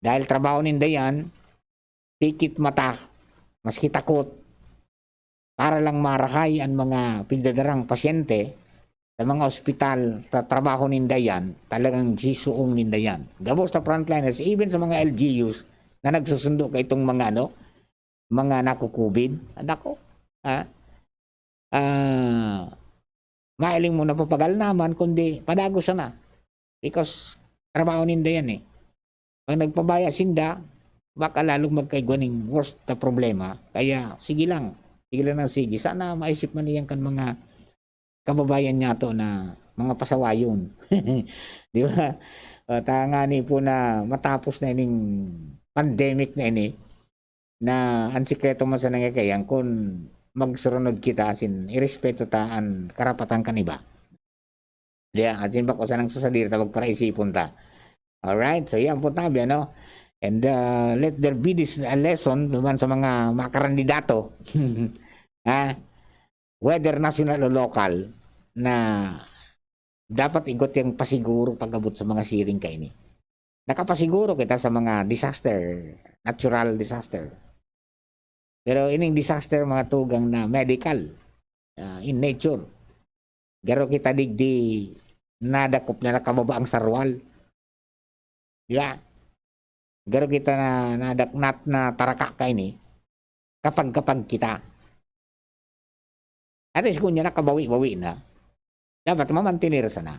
Dahil trabaho ninda yan, pikit mata, maski takot, para lang marahay ang mga pindadarang pasyente sa mga ospital, sa trabaho ninda yan, talagang sisuong ninda yan. Gabos na frontliners, even sa mga L G Us na nagsusundo ka itong mga, ano, mga naku-COVID. Anak ko, ha? Ah, mailing mo na papagal naman, kundi padagos sana. Because trabaho ninda yan eh. Pag nagpabaya sinda, baka lalong magkaigwa ning worst na problema. Kaya sige lang, sige lang ng sige. Sana maisip man iyan kan mga kababayan niya to na mga pasawayon. Di ba? O, tangani po na matapos na ining pandemic na ini, na ang sikreto man sa nangyakayan kun magsurunod kita, asin irespeto ta an karapatan kan iba. Diya, asin bako sanang sa sadiri ta, magparaisipon ta. Alright? So, yan po tabi, ano? And, uh, let there be this, uh, lesson naman sa mga, mga karandidato. Ha? Whether national o local, na dapat igot yang pasiguro pag-abot sa mga siring kaini. Nakapasiguro kita sa mga disaster, natural disaster. Pero ining disaster, mga tugang, na medical, ah, in nature. Garo kita digdi nadakop na nakababa ang sarwal. Di ba? Garo kita na nadak-, nat-, nataraka kaini, kapag-kapag kita. At least, kun yan, nakabawi-bawi na, dapat mamantener sana.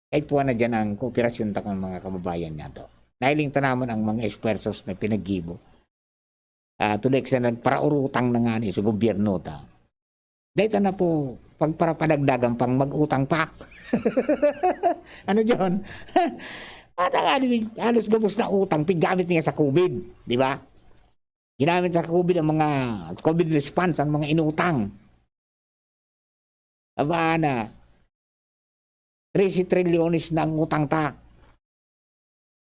Kaya puwan na dyan ang kooperasyon ta kan mga kababayan niya to. Nahiling ta naman ang mga esfuerzos na pinaggibo. Ah, to the extent na nagparaurutang na nga ni sa gobyerno ta. Dahil ta na po, pagparapadagdagan pang mag-utang pa. Ano, John? At ang aning halos gabos na utang, piggamit niya sa COVID, di ba? Ginamit sa COVID ang mga COVID response, ang mga inutang. Aba na, trese trilyones na ang utang ta.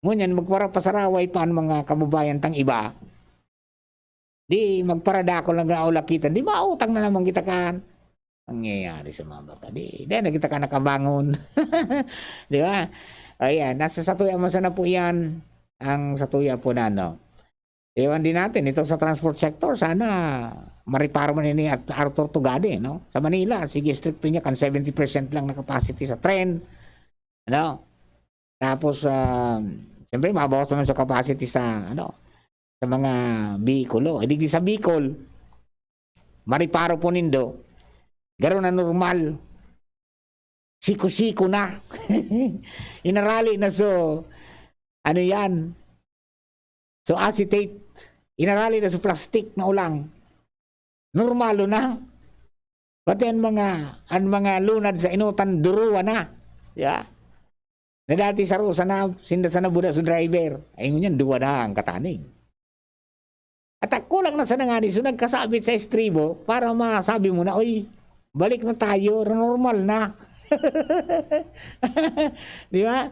Ngunyan, magparapasaraway pa ang mga kababayan tang iba. Di magparadakol na ginaulakitan. Di mautang na naman kita kan. Nangyayari sa mga bata. Di, di na kita ka nakabangon. Di ba? Ayan, nasa satuya man sana po yan. Ang satuya po na, no? Ewan din natin, ito sa transport sector, sana mareparo man ini at Arthur Tugade, no? Sa Manila, sige, stricto niya kan seventy percent lang na capacity sa tren. Ano? Tapos, ah, siyempre, mabawas naman sa capacity sa, ano, sa mga bihikulo. Eh, digdi sa Bicol, mareparo po nindo, garo na normal. Siko-siko na. Inarali na so, ano yan? So, acetate. Inarali na so plastic na ulang. Normalo na. Pati ang mga, ang mga lunad sa inutan, duruwa na. Yeah. Na dati saro sana, sinda sana buda sa driver. Ay, ngunyan, duwa na ang kataning. At ako lang na sana nga ni, so nagkasabit sa estribo para masabi mo na, "Uy, balik na tayo, normal na." Di ba?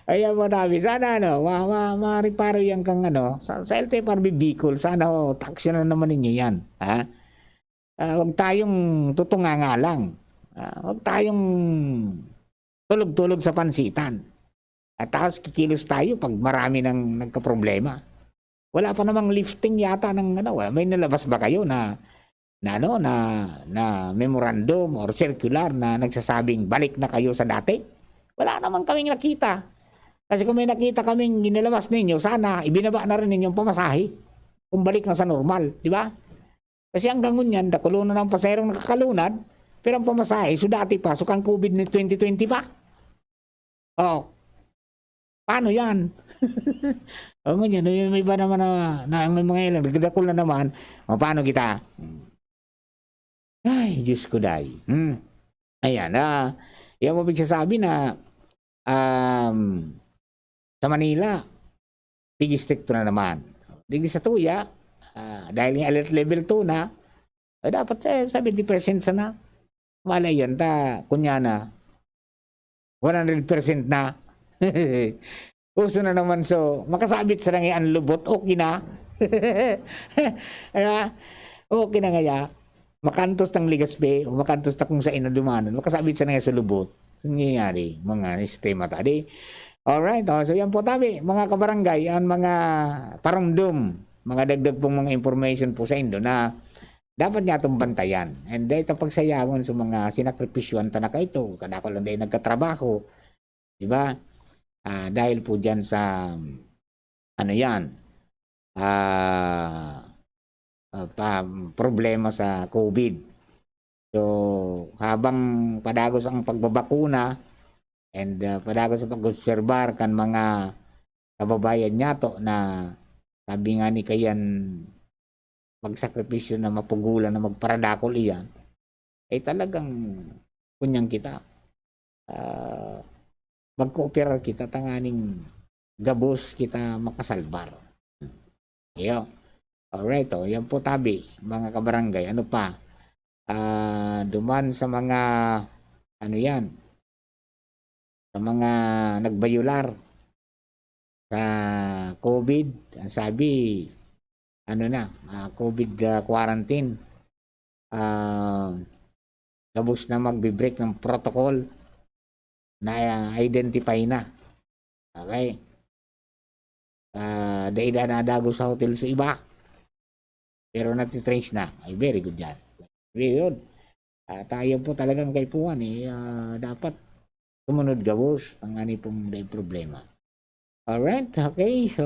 Ayan mo, David. Sana, ano, ma-, ma-, mareparo yan kang, ano, sa, sa L T F R B Bicol, sana, oh, taksyon na naman ninyo yan. Ha? Ah, wag tayong tutunga nga lang. Ah, huwag tayong tulog-tulog sa pansitan. At tapos kikilos tayo pag marami nang nagkaproblema. Wala pa namang lifting yata ng ano, wala, may nalabas ba kayo na, na ano, na, na memorandum or circular na nagsasabing balik na kayo sa dati? Wala naman kaming nakita. Kasi kung may nakita kaming inilabas ninyo, sana ibinaba na rin ninyong pamasahe kung balik na sa normal, di ba? Kasi hanggang ngunyan, dakulonan ang pasaherong nakakalunad, pero ang pamasahe, so dati pa, so kan COVID ni twenty twenty pa. Oh, paano yan? O ngunyan, may, may iba naman na, na may mga ilang, nagdadakul na naman. O, paano kita? Ay, Diyos ko, day. Hmm. Ayan, ah, yan mo pagsasabi na, um, sa Manila, pig-istrikto na naman. Digdi sa tuya, ah, dahil nga alert level two na, ay dapat, eh, seventy percent sana. Malay yan, ta, kunya na, one hundred percent na. Uso na naman, so, makasabit sa nangi ang lubot, okay na. Kaya, okay na ngaya. Makantos ng Legazpi o makantos na kung saan na dumanan, makasabit sa nangi sa lubot. Nangyayari, mga sistema ta. Di, alright, oh, so yan po tabi, mga kabarangay, ang mga parumdum, mga dagdag pong mga information po sa indo na dapat niya itong bantayan. And dahil itong pagsayagon sa mga sinakripisyohan ta na kaito, kadako lang dahil nagkatrabaho, di ba? Ah, dahil po dyan sa, ano yan, ah, ah, pa, problema sa COVID. So, habang padagos ang pagbabakuna and, ah, padagos ang pag-obserbar kan mga kababayan niyato na sabi nga ni kayan, magsakripisyo na mapugulan na magparadakol iyan, ay talagang kunyang kita, ah, magkooperar kita tanganing gabos kita makasalbar. Iyo. Alright, oh, yan po tabi, mga kabarangay. Ano pa? Ah, duman sa mga, ano yan, sa mga nagbayular sa COVID, ang sabi, ano na, ah, COVID, ah, quarantine. Ah, gabos na magbe-break ng protocol na, ah, identify na. Okay? Ah, dai na nadagos sa hotel sa iba. Pero natitrace na. Ay, very good yan. Very good. Ah, tayo po talagang kaipuhan eh. Ah, dapat sumunod gabos ang ani pong dai problema. Alright, okay. So,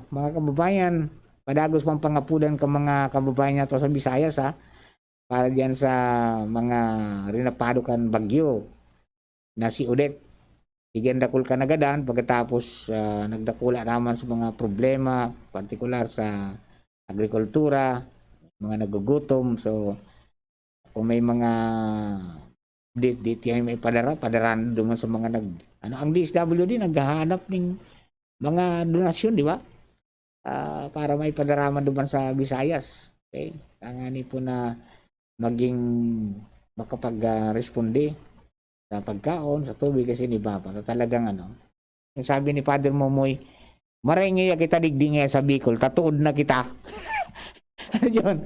mga kababayan, padagos pang pangapudan ka mga kababayan nato sa Visayas, ha? Para diyan sa mga rinapado kan bagyo na si Odette. Sige, ang dakul ka nagadan pagkatapos, ah, nagdakula naman sa mga problema, partikular sa agrikultura, mga nagugutom. So, kung may mga di, di tayo may padara, padara duman sa mga nag, ano, ang D S W D naghahanap ning mga donasyon, di ba? Ah, para may padara man duman sa Visayas. Okay? Tangani po na maging makapag, ah, responde sa pagkaon, sa tubig, kasi di ba? Para talagang ano, yung sabi ni Father Momoy, "Maray ngaya kita digdi ngaya sa Bicol, tatuod na kita." John,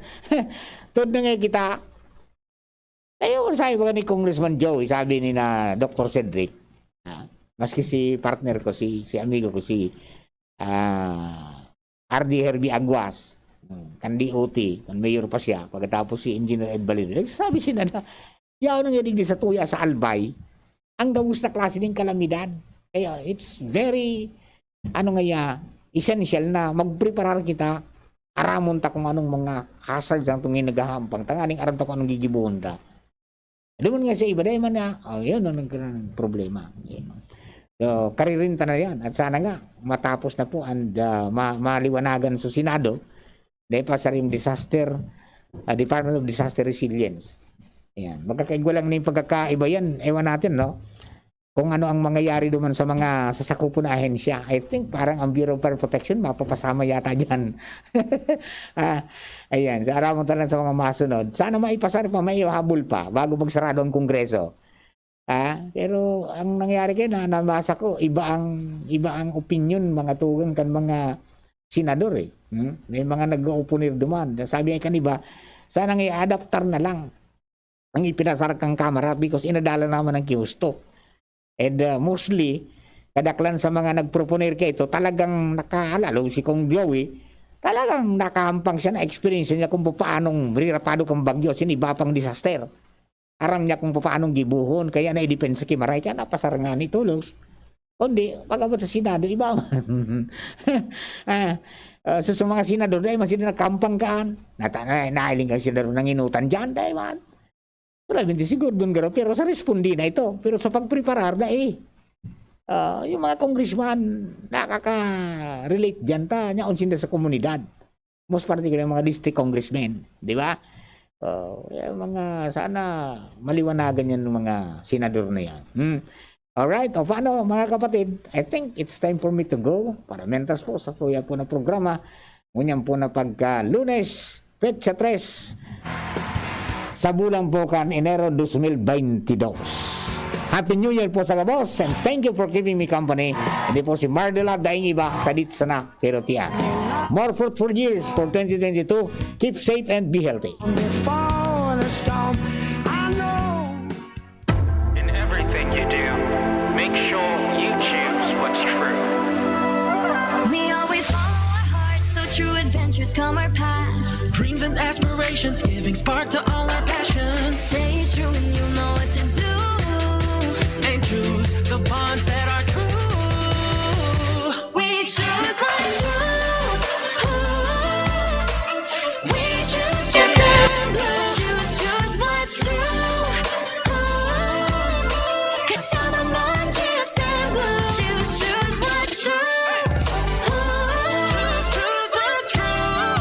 tuod na ngaya kita. Ayun, sabi ba ni Congressman Joey, sabi ni na Doctor Cedric, ah, maski si partner ko, si, si amigo ko, si, ah, R D Herbie Aguas, hmm, kan D O T, kan mayor pa siya, pagkatapos si Engineer Ed Balido, nagsasabi sila na, "Yaon ang yadig sa tuya sa Albay, ang gabos na klase ning kalamidad." Kaya it's very, ano ngaya, essential na magpreparar kita, aramon ta kung anong mga hazards ang tungin naghahampang, tanganing aram ta kung anong gigibohon ta. Duman nga sa iba, dahil man na, oh, yun ang nagkaroon ng problema. So, karirinta na yan. At sana nga, matapos na po and, ah, ma-, maliwanagan sa Senado, dahil pa sa rin disaster, ah, Department of Disaster Resilience. Ayan. Magkakaigwa lang na yung pagkakaiba yan. Ewan natin, no? Kung ano ang mangyayari duman sa mga sasakupon na ahensya. I think parang ang Bureau of Fire Protection mapapasama yata dyan. Ah, ayan, sa aramon talang sa mga masunod. Sana maipasar pa, may habol pa bago magsarado ang Kongreso. Ah, pero ang nangyari kayo na nabasa ko, iba ang, iba ang opinion, mga tugang kan mga senador eh. Hmm? May mga nag-oopponer duman. Sabi nga kan iba, sana nga i-adaptar na lang. ang ipinasar kan Kamara because inadalan naman ang kihusto. And, ah, mostly, kadaklan sa mga nagproponer kaito, talagang naka-, lalo si Kong Joey, talagang nakahampang siya, na-experience niya kung paanong riratado kang bagyo, asin iba pang disaster. Aram niya kung paanong gibohon, kaya naidepensa ki Maray, kaya napasar ngani tolos. Kundi, pag-abot sa Senado, iba man. Ah, ah, so, sa mga senador, dai man sila nagkahampang kaan. Nata-, na-, nahiling kang senador, nanginutan diyan, dai man. Probablemente si Gordon Garo, pero sa respondi na ito. Pero sa pagpreparar na eh, ah, yung mga congressman, nakaka-relate diyan ta, nyaon sinda sa komunidad. Most particular, yung mga district congressmen, di ba? Oh, yung mga, sana maliwanagan yan ng mga senador na yan. Hmm. Alright, o paano, mga kapatid? I think it's time for me to go. Para mentas po sa tuya po na programa, ngunyan po na pagka Lunes, petsa tres, sa bulan po kan Enero dos mil baynte dos. Happy New Year po sa gabos, and thank you for keeping me company. Ini po si Mardela Daing Iba sa Ditsana, Tirotian. More fruitful years for twenty twenty-two. Keep safe and be healthy. Before the storm, I know. In everything you do, make sure you choose what's true. We always follow our hearts, so true adventures come our paths. Dreams and aspirations, giving spark to all our passions. Stay true and you know what to do. And choose the bonds that are true. We choose what's true. We choose G S M Blue. Choose, choose what's true. Kasama mo ang G S M Blue. Choose, choose what's true. Choose, choose what's true.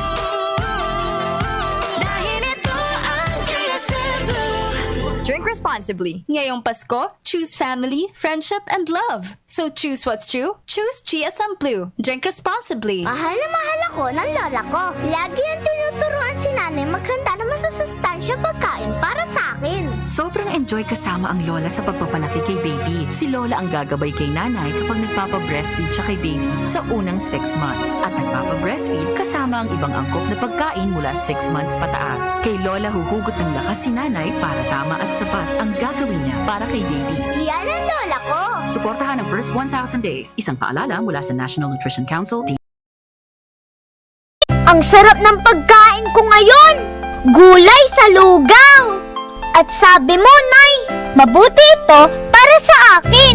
Dahil ito ang G S M Blue. Drink responsibly. Ngayong Pasko, choose family, friendship, and love. So choose what's true, choose G S M Blue. Drink responsibly. Mahal na mahal ako ng lola ko. Lagi niyang tinuturuan si nanay maghanda ng masusustansyang pagkain para sa akin. Sobrang enjoy kasama ang lola sa pagpapalaki kay baby. Si lola ang gagabay kay nanay kapag nagpapa-breastfeed siya kay baby sa unang six months. At nagpapa-breastfeed kasama ang ibang angkop na pagkain mula six months pataas. Kay lola huhugot ng lakas si nanay para tama at sapat ang gagawin niya para kay baby. Iyan ang lola ko. Suportahan ang first one thousand days. Isang paalala mula sa National Nutrition Council, D- Ang sarap ng pagkain ko ngayon! Gulay sa lugaw! At sabi mo, Nay, mabuti ito para sa akin.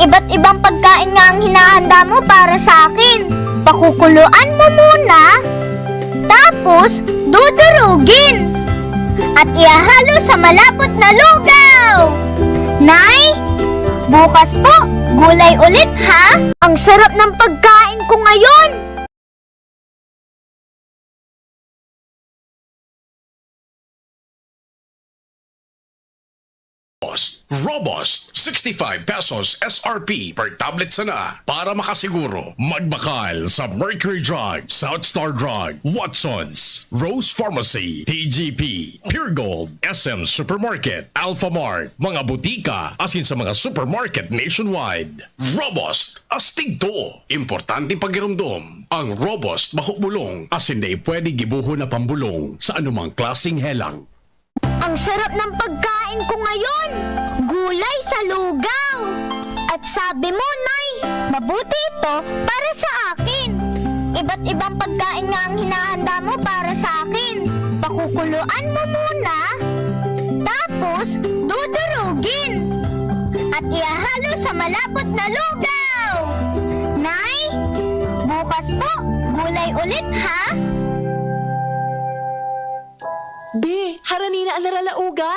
Iba't ibang pagkain nga ang hinahanda mo para sa akin. Pakukuluan mo muna, tapos dudurugin. At ihahalo sa malapot na lugaw. Nay, bukas po, gulay ulit ha? Ang sarap ng pagkain ko ngayon! Robust, Robust, sixty-five pesos S R P per tablet sana. Para makasiguro, magbakal sa Mercury Drug, South Star Drug, Watsons, Rose Pharmacy, T G P, Pure Gold, S M Supermarket, Alphamart, mga butika, asin sa mga supermarket nationwide. Robust, astig to. Importante pagiromdom. Ang Robust, bako bulong, asin dai pwede gibohon na pambulong sa anumang klaseng helang. Ang sarap ng pagkain ko ngayon! Gulay sa lugaw! At sabi mo, Nay, mabuti ito para sa akin. Iba't ibang pagkain nga ang hinahanda mo para sa akin. Pakukuluan mo muna, tapos dudurugin. At ihahalo sa malapot na lugaw. Nay, bukas po, gulay ulit ha? Be, harani na an naralauga.